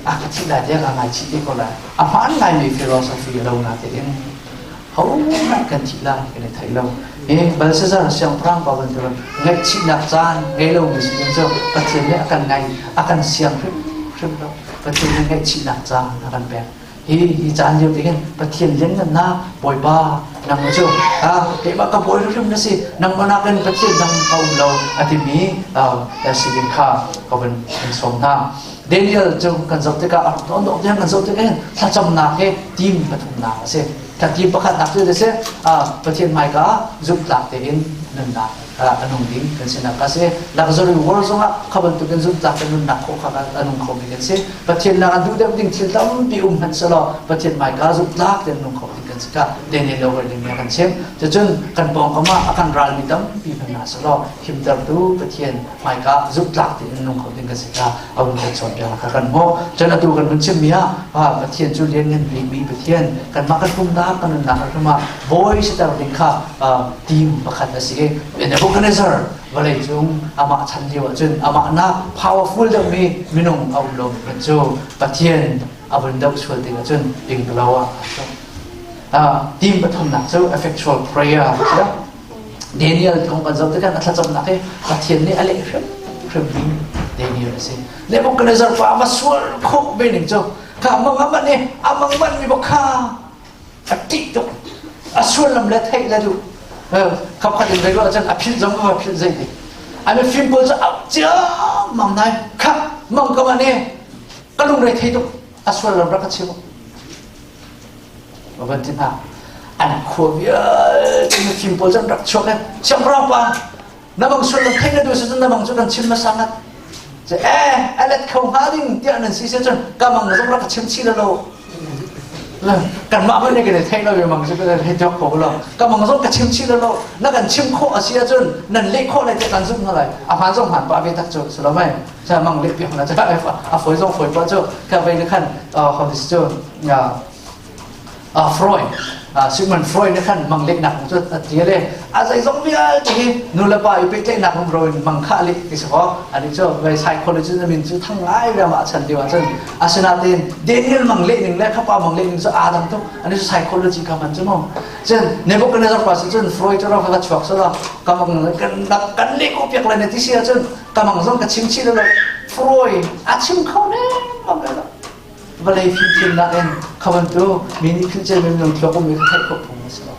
C: a ka thih lai tiah ka ngaichih te ko lai. A hmaan ngaimi philosophy a lo na tein hohmanh kan thih lai kan i thei lo. Hi Belshazzar siangpahrang pa bantukin ngaihchihnak caan ngei lomi si ding cu Pathian nih a kan ngai a kan siang hrimhrim lo. Pathian nih ngaihchihnak caan a kan pek. Hi hi caan lio te hin Pathian lianngannak Bawipa nang cu keimah ka bawi hrim na si nangmah nakin Pathian dang ka um lo a timi si ding kha ka vun in sawm hna. Daniel cu kan zoh tikah a rak dawh tiang kan zoh tikah hin thlacamnak hi team pathumnak a si. Team pakhatnak cu a si Pathian hmaika zumhtlak tein nunnak a nung ding kan sinak a si. Luxury world zongah kha bantukin zumhtlak in nunnak khawh kha a nung khomi kan si. Pathian nak an duh deuh ding thil tampi um hmanh selaw Pathian hmaika zumhtlak tein nung kho ding kan si kha Daniel lo ding a kan chimh. Cucun kan pawngkam ah a kan ralmi tampi hmanh hna selaw himtertu Pathian hmaika zumhtlak tein nung kho ding kan si kha a hun kan cawnpiak kha kan hmuh. Cun atu kan hun chimmi ah Pathian cu lianngan bikmi Pathian kanmah kan pumnak kan nunnak hrim ah bawi siter ding kha team pakhat a si i Nebuchadnezzar vawleicung amah chan lio ahcun amah nak powerful deuhmi minung a um lo hmanh cu Pathian a vun doh sual tik ahcun tingtalo ah aa team pathumnak cu effectual prayer Daniel kong kan zoh tikah a thlacamnak hi Pathian nih a leh hrim hrimmi Daniel a si. Nebuchadnezzar pa va sual khawh ve ning cu ka mang man i a mang man mi bak kha a ṭih tuk a sullam le theih le duh khapkhat in zei cun a philh zong a philh zei ti an fim pawl cu auh ciammam nai khap mang ka man e ka lungre thei tuk a sullam rak ka chim van ti hna an khua vialte mifim pawl cu an rak chuak i siangpahrang pa na bang sullam theih na duh si cun na bang cu kan chim hmasa ngat ce eh a let kho hnga ding tiah nan si si cun ka mang zong rak ka chim chih lo kanmah hmanh nih kan i theih lo mang cu kan hei tuak kho lo ka mang zong ka chim chih lo na kan chim khawh a si ahcun nan leh khawh lai tiah kan zumh hna lai a hmaan zong hmaan pah ve tak cu si lo mei cha mang leh piak na cha a foi zong foi pa cu ka vei na khan hon cu Freud. Sigmund Freud nih khan mang lehnak kong cu a tial i a zeizong vialte hi nu le pa i pehtlaihnak rumro in mang kha leh ti si kaw ani cu vai psychologist na min cu thang ngai ve ma chan lio ahcun asinain Daniel mang leh ning le khapa mang leh ning cu aa dang tuk ani cu psychology ka man cu mu cun Nebuchadnezzar pa si cun Freud cu ro ka chuak sala ka mang kan kan leh ko piak lai na ti si ahcun ka mang zong ka chim chih lo Freud a chim kho ne mang lo vawlei fimthiamnak in kha bantu mi nih philh mi minung thluak ummi kha theih khawh phung a si lo.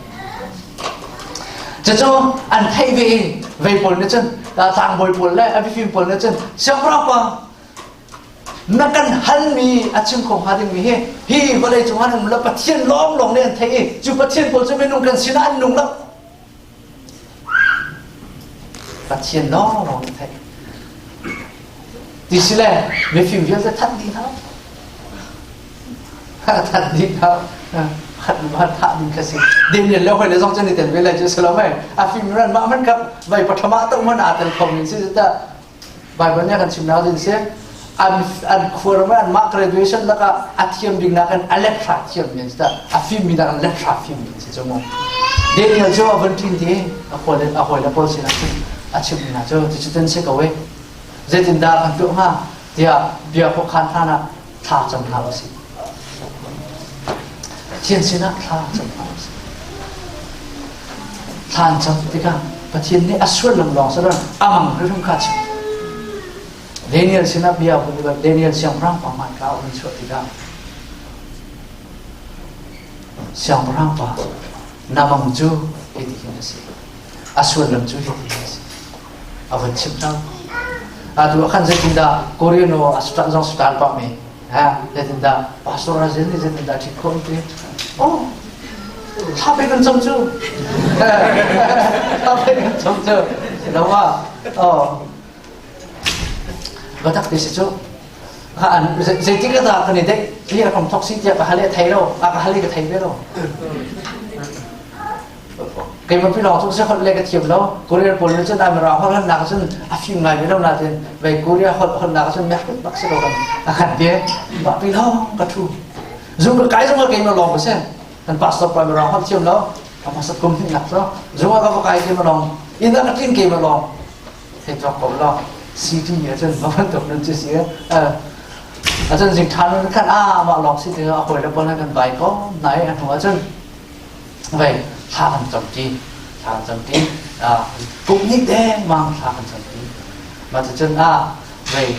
C: Cucu an theih ve i vei pawl nih cun tlangbawi pawl le a mifim pawl nih cun siangpahrang pa na kan halmi a chim kho hnga dingmi hi hi vawlei cungah an um lo Pathian lawnglawng nih an theih i cu Pathian pawl cu minung kan sinah an nung lo Pathian lawnglawng nih theih. Ti si le mifim vialte that dih hna. That dih hna. Khat ma thah ding kha si. Daniel le hoi le zong cun i tel ve lai cu si lo mei. A fim ran mah man kap vai pathama to man aa tel kho min si ta Bible nih a kan chimnak ding si an an khuar ma an mah graduation lakah a thiam bik nak in a lethra thiam mi an si a fim mi nak in lethra fim mi an si cu mu Daniel cu a van ṭin ti a hawi a hawi le pawl sinah cun a chim mi hna cu cucu si ko e zeitindah kan tuah hnga tiah bia khuakhan hlan ah thla cam hna usih Pathian sinah thla cam hna usih Thla an cam tikah Pathian nih a sullam lawng si lo amang hrimhrim kha a chim. Daniel sinah bia a vun Daniel siangpahrang pa hmai ka a vun chuah tikah siangpahrang pa na mang cu hitihin a si. A sullam cu hitihin a si. A vun chimh cang. Atu ah khan zeitindah Korean a zong stan pah mi Ha, zeitindah pastor a zin nih zeitindah ṭhit khawh ti? Oh, thla pe kan cam cu. Thla pe kan cam cu. Lo ah, oh, batak ti si cu. Ha, an zeitik ka dah kan i dek hi a kom thok si tiah ka hal i a thei lo, a ka hal i ka thei ve lo. Keimah pi lawng cu si holh le ka thiam lo. Korean pawl nih cun Amara holh holhnak cun a fim ngai ve lo nain vei Korea holh holhnak cun mek bak si lo kan a khan te. Mah pi lawng ka thu. Zung ka kai zong ah keimah lawng ka si. Kan pastor pa Mirang holh thiam lo. A hmasat kum hnih nak cu. Zung ah ka va kai keimah lawng. Inn ah ka tlin keimah lawng. Thei cawk ko lo. CT ah cun ma bantuk nun cu si. A cun zing ṭhan nun khan a mah lawng si ti a hawi le pawl kan bai ko. Nai a hnu ah cun vei thla kan camṭi thla kan camṭi kum hnih dengmang thla kan camṭi mah cucun ah vei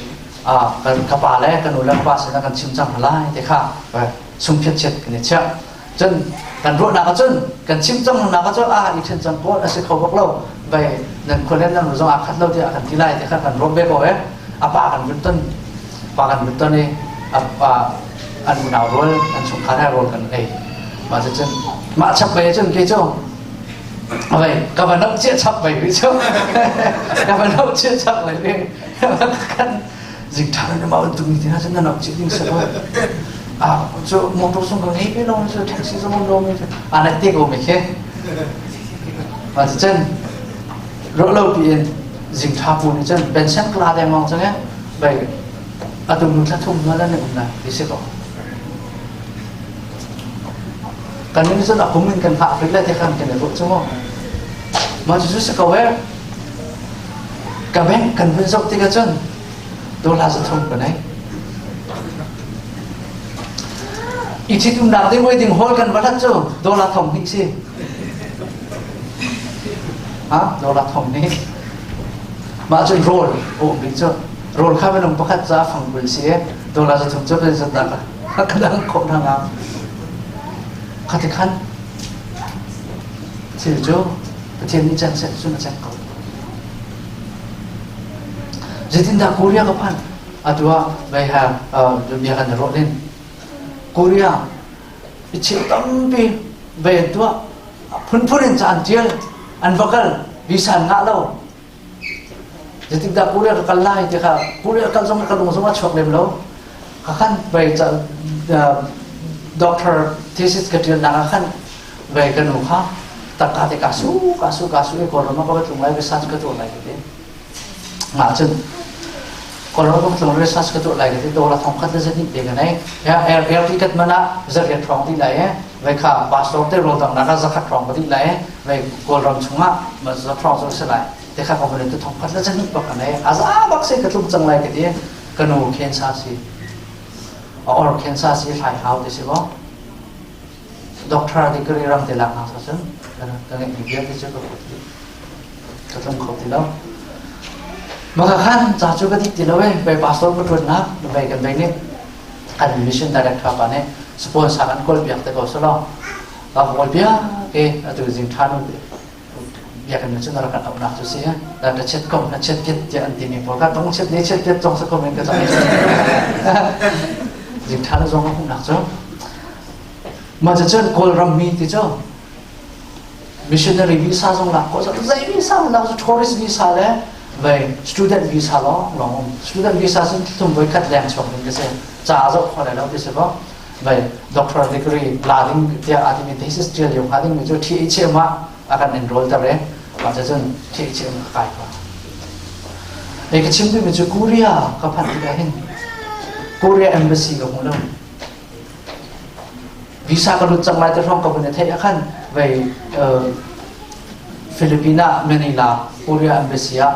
C: kan ka pa le ka nu le ka pa sinah kan chim cang hna lai ti kha sungphiat chiat kan i chiah cun kan ruahnak ahcun kan chim cang hna ahcun ah i ṭhen cang kawl a si kho bak lo vei nan khua le nan zong aa khat lo tiah kan ti lai ti kha kan ruah ve ko e a pa kan vun ton pa kan vun ton i a an unau rual an chungkhar he rawl kan ei mah cucun mah chap ve cun kei cu vei ka va no cia chap ve ri cu ka va no cia chap ve ri kan zik ṭha na ma tung ni tina cun na no cia ding sa ko a cu motor sung ka ngei pe lo cu taxi zong um lo mi a na te ko mi khi mah cucun ro lo pi in zing ṭha pu ni cun pension kla deng mong cang e vei atu nu thla thum na lan um lai ti si ko kan nih cun a kum in kan hngah rih lai ti khan kan i ruah cu mu mah cu si ko e ka bank kan vun zoh tikah cun dollar 300 ka nei i ṭhitumnak ding wedding hall kan va hlat cu dollar 2000 si ha dollar 2000 mah cun rawl a um bik cu rawl kha minung pakhat ca fangkul si dollar 300 cu kan zat dah ka dang khawh hna nga khati khan thil cu Pathian nih can set cun a cek ko zeitindah Korea ka phan atu ah vei ha bia kan rawh din Korea i cheu tampi vei an tuah phunphun in ca an tial an va kal visa an ngah lo Zeitikdah Korea ka kal lai ti kha Korea kal zong ka lung zong a chuak lem lo. Ka khan vei ca doctor thesis ka ṭial nak ah khan vei ka nu kha tangka te ka su ka su ka su i Kawlram ah ka va tlung lai research ka tuah lai ka ti. Ngah cun Kawlram ka va tlung research ka tuah lai ka ti dollar thong khat le zahnih te ka nei. Air air ticket man ah zariat hrawng ti lai e. Vei kha pastor te rawl dang nak ah zakhat hrawng ka dih lai. Vei Kawlram chungah ma zakhat hrawng cu si lai. Te kha ka vun tu thong khat le zahnih bak ka nei. A za bak se ka tlung cang lai ka ti. Ka nu cancer si. A or cancer si hlai hau ti si ko. Doctor degree ram te lak nak sa cun ka ngeih mi vialte cu ka put dih. Ka tlung kho ti lo. Maka khan ca cu ka dik ti lo e. Vei pastor ka ṭuannak vei kan vei nih kan mission director pa nih sponsor kan kawl piak te ko selaw ka kawl piak ke atu zing ṭha nu biakinn cun rak kan auhnak cu si na chet kom na chet piat tiah an timi pawl ka tong chet ne chet piat zong sa kom in ka cang zing ṭha nu zong a hmuhnak cu mah cun Kawlram mi ti cu missionary visa zong lak khawh zei visa lak cu tourist visa le vei student visa lawng lawng um student visa cun thum voi khat leng chuak ding ka si ca zoh khawh lai lo ti si ko vei doctor degree la ding tiah aa timi thesis tial lio hnga ding mi cu THM ah a kan enroll ter e mah cun THM ka kai pa ei ka chim duhmi cu Korea ka phanh tikah hin Korea embassy ka hmu lo Visa ka lut cang lai te hrawng ka vun i theih ah khan vei Philippines ah Manila Korea embassy ah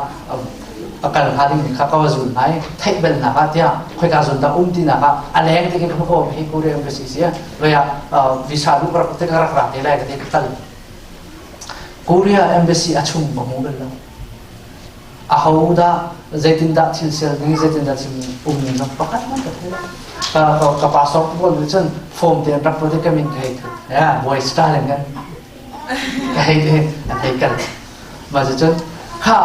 C: a kal hnga ding kha ka va zul hna i theih belnak ah tiah khoika zawn dah um tinak ah a leng te khi ka ko hi Korea embassy si vei ah visa luh rak te ka rak ra te lai ka ti ka kal Korea embassy a chung ka hmu bal lo aho dah zeitindah thil sel ning zeitindah thil um ning zong pakhat hmanh ka thei lo ka ka ka pastor pawl nih cun form te an rak put i ka min ka hei thut ya boy style in kan ka hei te an hei kal mah cun kha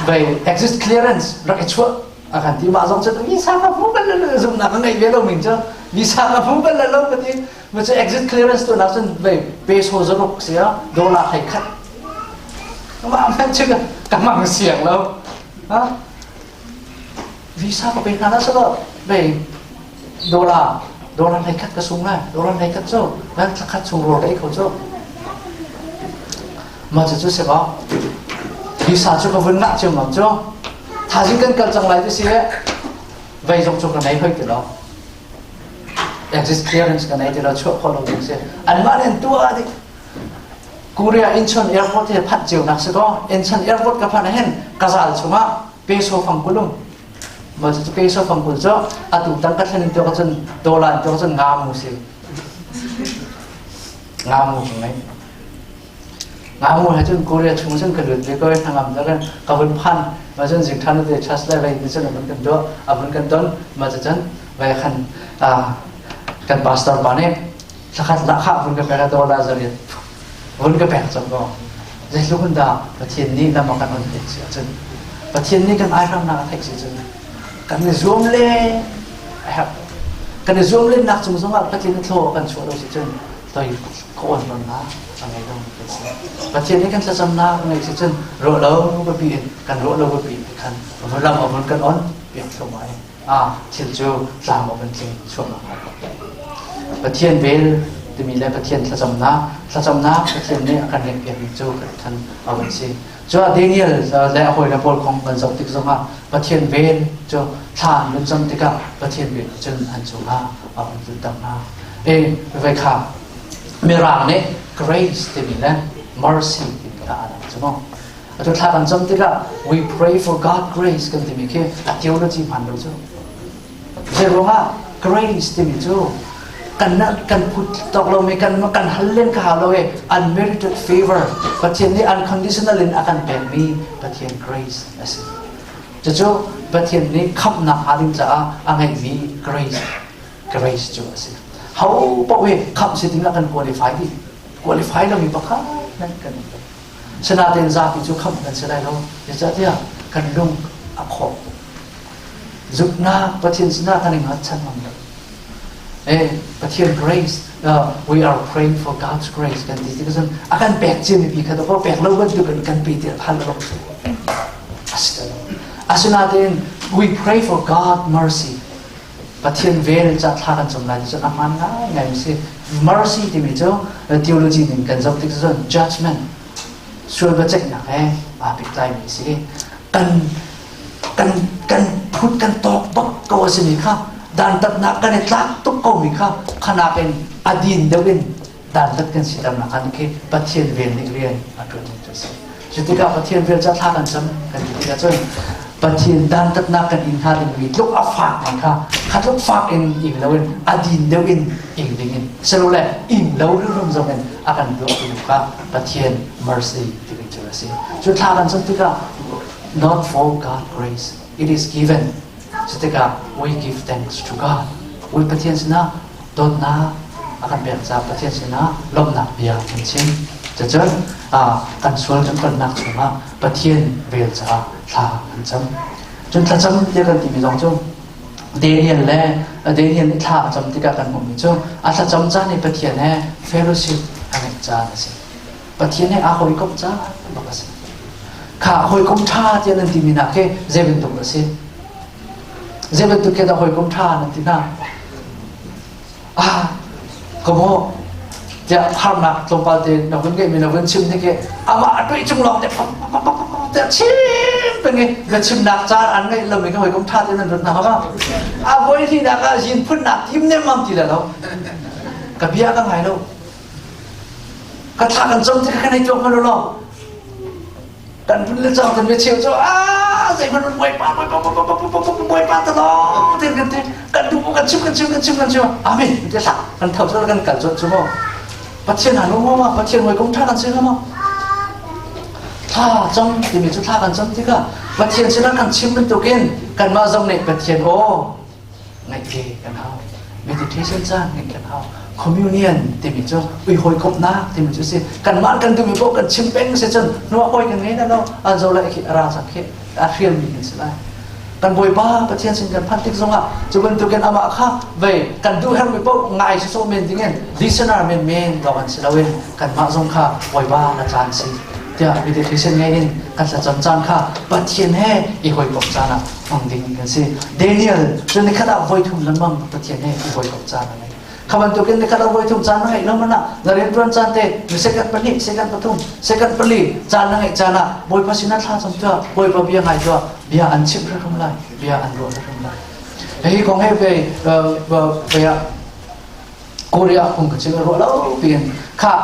C: bei exit clearance rak i chuah a kan ti mah zong cun visa ka hmu bal lo zumnak ka ngei ve lo min cu visa ka hmu bal lo ka ti ma cu exit clearance tu nak cun bei peso zaruk sia dollar hei khat Mah hmanh cu ka mang siang lo. Ha? Visa ka pe hna la salo. Bei dollar dollar hlei khat ka sung lai. Dollar hlei khat cu nan thla khat chung rawl ka ei kho cu. Mah cu cu si ko. Visa cu ka vun ngah ciammam cu. Thaizing kan kal cang lai ti si vei zong cu ka nei hoi ti lo. Exit clearance ka nei ti lo chuah khawh lo ding si. Anmah nih an tuah dih. Korea Incheon Airport hi phanh cionak si kaw Incheon Airport ka phanh ahhin ka zal chungah peso fangkul um mah cu peso fangkul cu atu tang ka thlen in tuak ahcun dollar in tuak ahcun nga mu si nga mu ka ngei nga mu he cun Korea chung cun ka lut ve ko hnangam da kan ka vun phan ma cun zing than te chas le vei ni cun a vun kan do a vun kan don ma cu cun vai khan kan pastor pa nih Thlakhat lahkhah vun ka pek a dollar zariat vun ka pek cang ko. Zeitluk in dah Pathian nih lam a kan on pek si ahcun Pathian nih kan aihramnak a theih si cun kan i zuam len a herh. Kan i zuam lennak cung zongah Pathian nih thlaw a kan chuah lo si cun toi ka awn tonnak a ngei lo kan si. Pathian nih kan thlacamnak a ngeih si cun ruah lo biapi in kan ruah lo biapi in khan lam a vun kan on piak thluahmah i ah thil cu tlam a van tling chuahmah Pathian vel timi le Pathian thlacamnak thlacamnak Pathian nih a kan lehpiakmi cu kan a van si cu ah Daniel le a hawile pawl kong kan zoh tik zongah Pathian vel cu thla an vun cam tikah Pathian vel cun an cungah a van tlunter hna e vei kha mirang nih grace timi le mercy timi kha a dang cu mu Atu thla kan cam tikah we pray for God grace kan timi khi a theology hman lo cu. Zeiruangah grace timi cu kan kan phut tawk lomi kan kan hal len ka hau lo e unmerited favor Pathian nih unconditional in a kan pekmi Pathian grace a si. Cucu Pathian nih khamhnak hnga ding caah a ngeihmi grace grace cu a si. Ho paoh hi khamh si ding ah kan qualify dih. Qualify lomi pakhat nan kan um lo. Sinain zapi cu khamh kan si lai lo. Zeicahtiah kan lung a khawh tuk. Zumhnak Pathian sinah kan i hngatchan ngam lo. Eh, Pathian grace, we are praying for God's grace kan ti tikah cun a kan pek ciami pi kha dawh pek lo bantuk in kan pe tiah hal lo a si lo. Asinain we pray for God mercy. Pathian vel ca thla kan cam lai ti cun a hmaan ngaingai mi si. Mercy timi cu theology ning kan zoh tik cun judgment sual biaceihnak he aa pehtlai mi si. Kan kan kan phut kan tawk bak ko a simi kha dantatnak kan i tlak tuk ko mi kha khanak in a din deuh in. Dantat kan siternak khan khi Pathian vel nih rian a ṭuan cu a si. Cu tikah Pathian vel ca thla kan cam kan ti tikah cun Pathian dantatnak kan in hnga dingmi tluk a fak mi kha kha tluk fak in ing loin a din deuh in ing dingin silole ing lo hrimhrim zong in a kan tuahtu kha Pathian mercy timi cu a si. Cu thla kan cam tikah not for God grace it is given. Cu tikah we give thanks to God. We Pathian sinah dawtnak a kan pek caah Pathian sinah lawmhnak bia kan chim. Cucun kan sual kan palhnak chungah Pathian vel caah thla kan cam. Cun thlacam tiah kan timi zong cu Daniel le Daniel nih thla a cam tikah kan hmuhmi cu a thlacam caan i Pathian he fellowship a ngeih caan a si. Pathian he aa hawikomh caan bak a si. Kha hawikom ṭha tiah nan timi nak hi zei bantuk a si? Zei bantuk khi dah hawikom ṭha nan ti hna? Ah, ka maw tiah harnak tlawmpal te na vun ngeihmi na vun chim hnik i amah a tuih cung lawng te tiah chim peng i na chimnak caan an ngeih lomi ka hawikom ṭha te nan ruat hna ma? A voi hnihnak ah zin phunnak tim nemmam ti le lo. Ka bia ka ngai lo. Ka thla kan cam tikah kan ei tuak hmanh law kan vun le cang kan cheu cu a zeihmanh bawipa bawipa bawipa bawipa bawipa ta lawng te kan ti kan duh kan chim kan chim kan chim kan chim amen te hlah kan tho cu kan kal cu cu maw pathian hanu ma pathian hawikom tha kan si ma thla cam timi cu thla kan cam tikah pathian sinah kan chim bantukin kanmah zong nih pathian aw ngaih ve kan hau. Meditation caan ngeih kan hau. Communion timi cu ui hawikomhnak timi cu si. Kanmah kan duhmi paoh kan chim peng si cun hnuah hawi kan ngei lo an zo lai khi ra cang khi a hrialmi kan si lai. Kan Bawipa Pathian sin kan phanh tik zongah cu bantukin amah kha vei kan duh herhmi paoh ngai sawsawh men dingin listener men men lawng an si loin kanmah zong kha Bawipa na caan si tiah meditation ngei in kan thlacam caan kha Pathian he i hawikomh caan ah hmang ding kan si. Daniel cu nikhat ah voi thum lengmang Pathian he i hawikomh caan a ngei. Kha bantukin nikhat ah voi thum caan na ngeih lo man ah na rianṭuan caan te ni second pahnih, second pathum, second pali caan na ngeih caan ah Bawipa sinah thla cam tuah, Bawipa bia ngai tuah, bia an chimh hrimhrim lai, bia an ruah hrimhrim lai. Hi kong he ve ve ah Korea phung ka chim ruah lo piin kha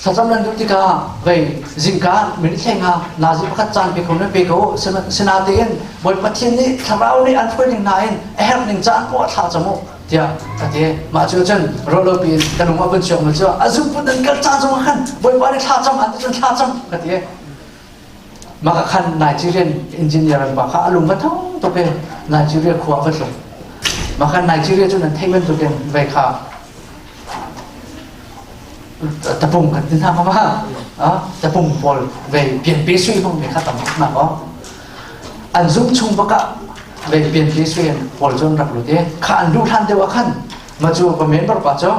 C: Thlacam nan duh tikah vei zingka minute hlei nga nazi pakhat caan pe ko nan pe ko sinatein Bawi Pathian nih thlarau nih an hruai ning nain a herh ning caan poah thla cam u tiah ka ti. Mah cu cun ruahlo piin ka lung a vun chuak mi cu a zumhput nan kal caan zong ah khan Bawipa nih thla cam an ti cun thla cam ka ti. Mah ka khan Nigerian engineer an pa kha a lung va thong tuk i Nigeria khua va tlung. Mah khan Nigeria cu nan theih bantukin vei kha tapung kan ti hna ma tapung pawl vei pianpi sui hmang mi kha tam nak o an zum chung baka vei pianpi sui pawl cun rak lut i kha an duh hlan deuh ah khan ma cu ka member pa cu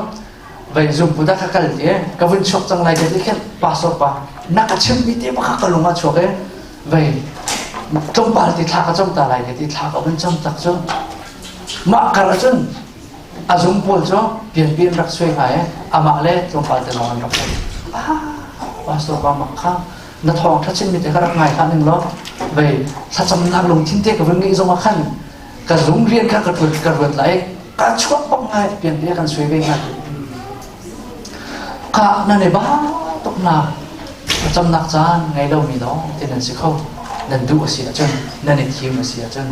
C: vei zum puta kha kal ti ka vun chuak cang lai ka ti khin pastor pa na ka chim mi te baka ka lung ah chuak i vei tlawmpal ti thla ka cam ta lai ka ti thla ka vun cam tak cu mah kar ah cun A zung pawl cu pianpi an rak suai hna i amah le tlawmpal te lawng an rak um. Ah, pastor pa mak kha na thawng ṭha chimmi te kha rak ngai hlah ning law vei thlacamnak lungthin te ka vun ngeih zong ah khan ka zung rian kha ka ṭuan ka ruat lai ka chuak bak ngai pianpi a kan suai ve hnga. Kha nan i ba tuk na thlacamnak caan ngei lomi lawng te nan si kho nan duh a si ahcun nan i thim a si ahcun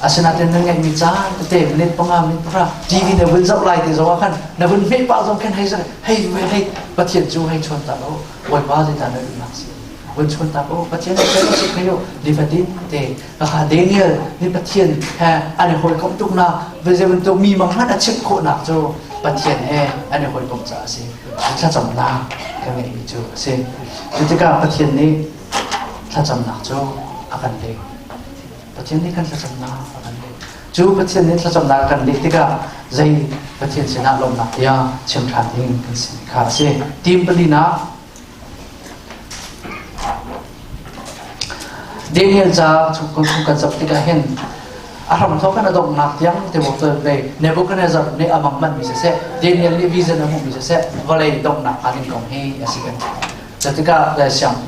C: Asinain na ngeihmi caan tete minute panga minute pahra TV na vun zoh lai ti zong ah khan na vun hmeh pah zong khan hei hei hei Pathian cu hei chawn ta lo Bawipa zeidah na duhnak si vun chawn ta ko Pathian he fellowship hei nifatin te kha Daniel ni Pathian he an i hawikomh tuk na zei bantuk mi mang hmanh a chimh khawhnak cu Pathian he an i hawikomh caah a si thlacamnak ka ngeihmi cu a si cu tikah Pathian nih thlacamnak cu a kan leh Pathian nih kan thlacamnak a kan leh. Cu Pathian nih thlacamnak a kan leh tikah zei Pathian sinah lawmhnak bia chim ṭhan ding kan si kha a si. Team palinak Daniel ca chung kan zoh tikah hin a hramthawk in a donghnak tiang te ve Nebuchadnezzar nih a mang manh mi siseh Daniel nih vision a hmuh mi siseh vawlei donghnak hnga ding kong hi a si kan Cutikah siang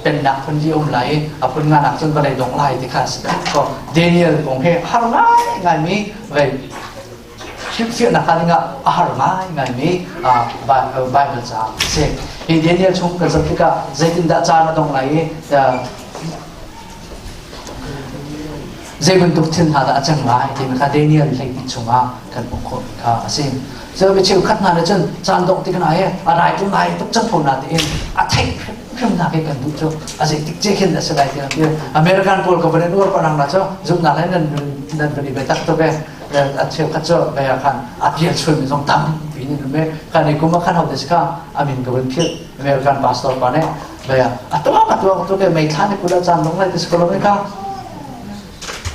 C: pennak phun li um lai i a phun nganak cun vawlei dong lai ti kha si ko. Daniel kong he har ngai ngaimi vei. hrilhfiahnak hnga dingah a har ngaingaimi Bible ca a si. Hi Daniel chung kan zoh tikah zeitindah caan a dong lai i zei bantuk thil hna dah a cang lai timi kha Daniel hleihnih chungah kan hmuh khawhmi kha a si. Cu mi cheukhat hna nih cun caan dongh tik hna hi a rai tu nai tuk cang ko na tiin a theih hrimhrimnak hi kan duh cu a zei tik ce khin a si lai tiah ti American pawl ka van in uar panang na cu zumhnak he nan nan van i biatak tuk e a cheukhat cu vei ah khan a pial chun mi zong tampi in um e kan i kum ah khan ho te si kha a min ka van philh American pastor pa nih vei ah a tuak a tuak tuk e meithla ni kul a caan dong lai ti si ko lo ka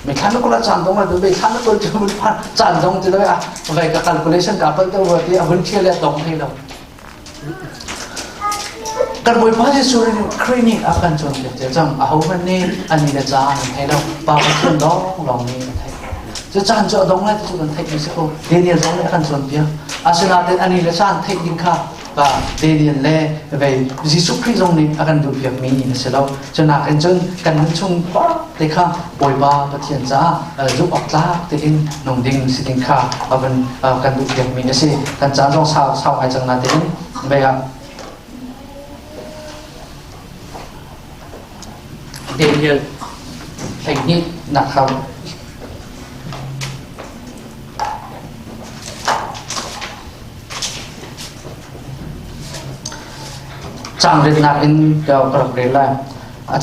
C: Mithla na kul ah caan dong la mithla na kul cu mun phan caan dong ti lo a vai ka calculation ka pal te wa ti a hun thial le dong thei lo. Kan Bawipa Jesuh Khrih nih a kan cawnpiak cia cang. A hohmanh nih an ni le caan an thei lo. Pa Pathian lawng lawng nih an theih. Cu caan cu a dong lai ti cu kan theih mi si ko. Daniel zong nih a kan cawnpiak. Asinain a ni le caan theih ding kha pa Daniel le vei Jesuh Khrih zong nih a kan duhpiakmi a si lo. Cu nakin cun kan nun chung te kha Bawipa Pathian caah zumh awk tlak tein nung ding si ding kha a van kan duhpiakmi a si. Kan caan zong sau sau ngai cang natein vei ah Daniel 12 nak kha Cangritnak in ka rak rel lai. A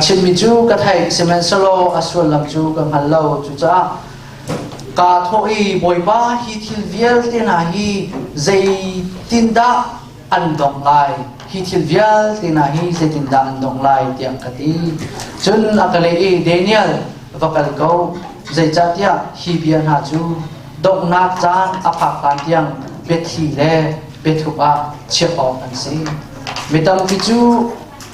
C: chimmi cu ka theih, sihmanhsehlaw a sullam cu ka hngal lo. Cucaah kaa thawh i, Bawipa, hi thil vialte hna hi zeitindah an dongh lai? Hi thil vialte hna hi zeitindah an dongh lai? tiah ka ti. Cun a ka leh i, Daniel, va kal ko, zeicahtiah hi bia hna cu donghnak caan a phak hlan tiang biathli le biathup ah chiah awk an si. Mi tampi cu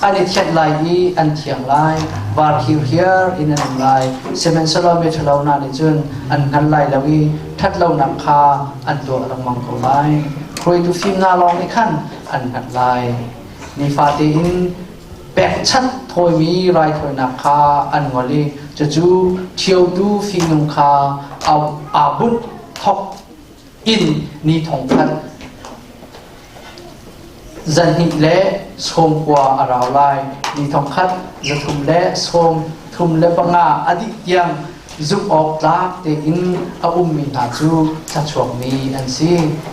C: an i thianh lai i an thiang lai, var hirhiar in an um lai. Sihmanhsehlaw miṭhalo hna nih cun an hngal lai lo i ṭhatlonak kha an tuah lengmang ko lai. Hruaitu fim hna lawng nih khan an hngalh lai. Nifate in pekchanh thawimi raithawinak kha an ngol i cucu ṭhiotu fihnung kha aa bunh thawk in ni thong khat Zanhnih le sawmkua a rau lai. Ni thongkhat 300 le 35 a dih tiang zumh awk tlak tein a ummi hna cu thluachuakmi an si.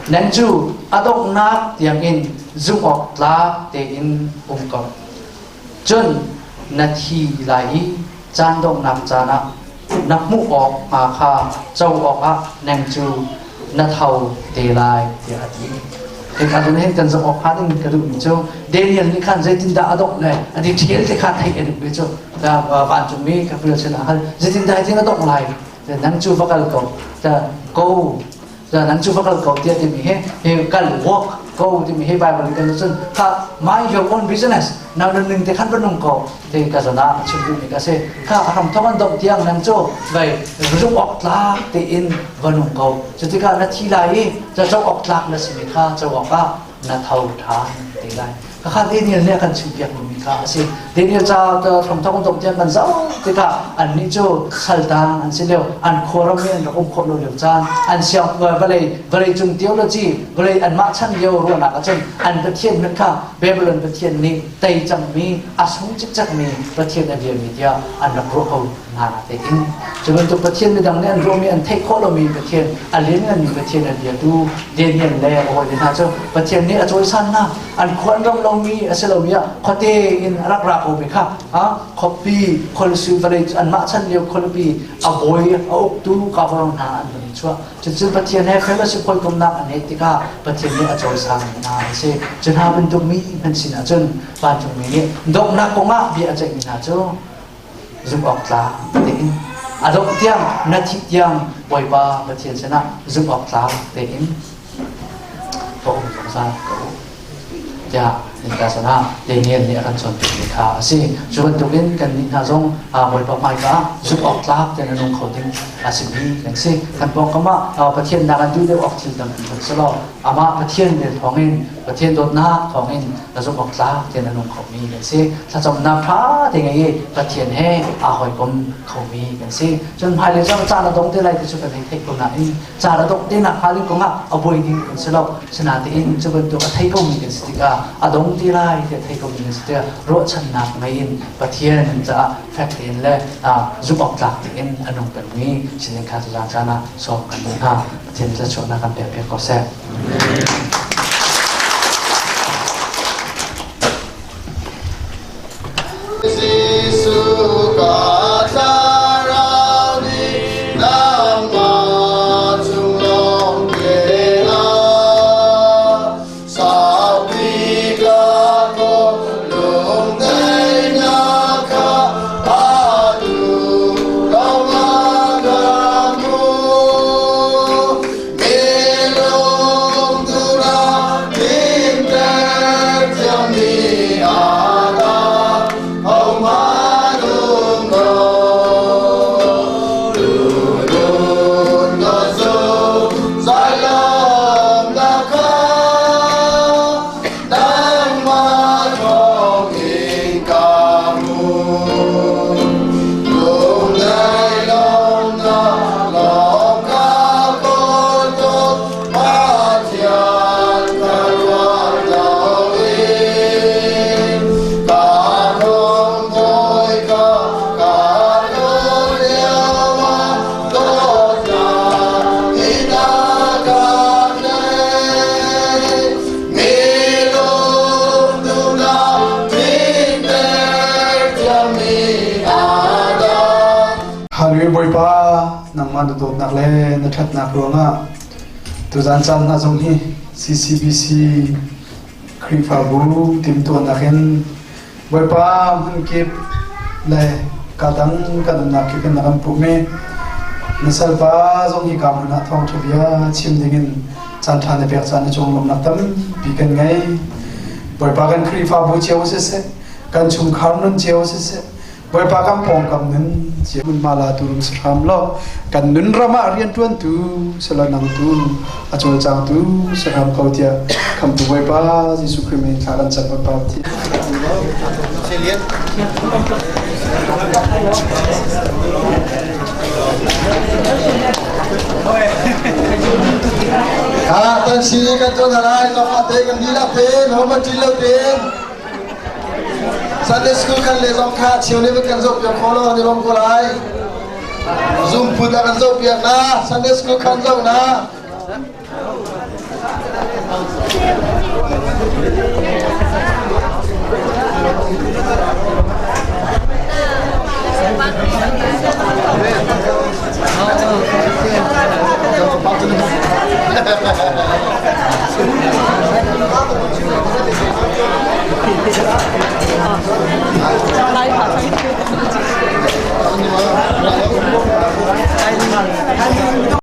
C: Nan cu a donghnak tiangin zumh awk tlak tein um ko. Cun na thi lai i caan donghnak caan ah na hmuh awk hnga kha co awkah neng cu na tho te lai tiah a ti. Hika dun hin kan zoh awk hnga ding ka duhmi cu Daniel nih khan zeitindah a dongh le a detail te kha theih a duh ve cu vancungmi Gabriel sinah hal zeitindah hitin a dongh lai nang cu va kal ko go nang cu va kal ko tiah timi hi hi kal walk go timi hi Bible in kan cun kha mind your own business na nunning te khan va nung ko te ka zana a chim duhmi ka si kha a hram thawk an dongh tiang nang cu vai zumh awk tlak tein va nung ko cutikah na thi lai i ca co awk tlak na simi kha co awk ah na tho ṭhan te lai Khakha Daniel nih a kan chimpiak mi kha a si. Daniel ca hramthawk an dongh tiang kan zoh tikah annih cu saltang an si lio, an khuaram i an rak um khawh lo lio caan, an siang vawlei vawlei cung theology, vawlei anmah chan lio ruahnak ahcun an Pathian hmanh kha Babylon Pathian nih tei cangmi, a sung cikcekmi Pathian a biami tiah an rak ruah ko hna tein. Cu bantuk Pathian midang nih an ruahmi an theih khawh lomi Pathian, a liannganmi Pathian a biatu Daniel le a hawile hna cu Pathian nih a cawisan hna. An khua an ram lomi a si lomi ah khuate in a rak ra komi kha khuapi khualisu vawlei anmah chan lio khualipi a bawi a uktu governor hna an van i chuah. Cucu Pathian he fellowship hawikomnak an ngeih tikah Pathian nih a cawisan hna a si. Cu hna bantuk mi hmanh sin ahcun vancungmi nih donghnak kongah bia a ceihmi hna cu zumh awk tlak tein a dongh tiang na thih tiang Bawipa Pathian sinah zumh awk tlak tein ka um zungzal ko tiah. Innka sanah Daniel nih a kan cawnpiakmi kha a si. Cu bantukin kannih hna zong Bawipa hmaika ah zumh awk tlak tein a nung kho ding a simi kan si. Kan pawngkam ah Pathian nak an duh deuh awk thil tampi kan si lo. Amah Pathian vel thawngin, Pathian dawtnak thawngin na zumh awk tlak tein a nung khomi kan si. Thlacamnak ṭha te ngei i Pathian he aa hawikom khomi kan si. Cun hmailei zong caan a dong te lai ti cu kan hei theih ko nain caan a dongh te nakhnga ding kongah a buai ding kan si lo. Sinain cu bantuk a thei komi kan si tikah a dong ti lai ti a thei komi kan si tikah ruahchannak ngei in Pathian caah fek tein le zumh awk tlak tein a nung pengmi sining kha tuzaan caan ah sawm kan duh hna. Pathian thluachuahnak kan pek piak ko seh.
D: Jesuh ka thlarau nih nangmah cung lawng te ah saupi ka kawl lungdaihnak kha atu lawngah ka hmuh. Milung duhnak tlinter thiammi Adam hohmanh um lo. Lunun ka zungzal lawmnak kha nangmah thawngin ka hmuh. Lungdai lawmnak lawng ka kawl tuk Pathian ka ruat loin ka lungmawi ka ka lung lioah dawtnak in a ka tleih. Mi lungduhnak tlinter thiammi Adam.
E: Hallelujah Bawipa, nangmah na dawtnak le na ṭhatnak ruangah tuzaan caan hna zong hi CCBC Khrihfabu timhtuahnak in Bawipa hmunkip le kadang kan umnak kip in na kan pumh i na salpa zong hi ka hmun ah thawngṭha bia chim dingin caan ṭha na pek caan na cung lawmhnak tampi kan ngei. Bawipa kan Khrihfabu cio siseh, kan chungkhar nun cio siseh, Bawipa kan pawngkam nun cio hmunhma la tu rum si hram law kan nun ram ah rianṭuantu sila nangtu a cawlcangtu si hram ko tiah khamtu Bawipa Jesuh Khrih min thla kan cam Bawipa thi.
D: Ha tan si kan tuan lai lo te kan dihlak te no ma ṭil lo te Sunday school kan le zong kha cheu nih kan zoh piak kho lo an i lawm ko lai Zoom phut ah kan zoh piak na Sunday school kan zoh na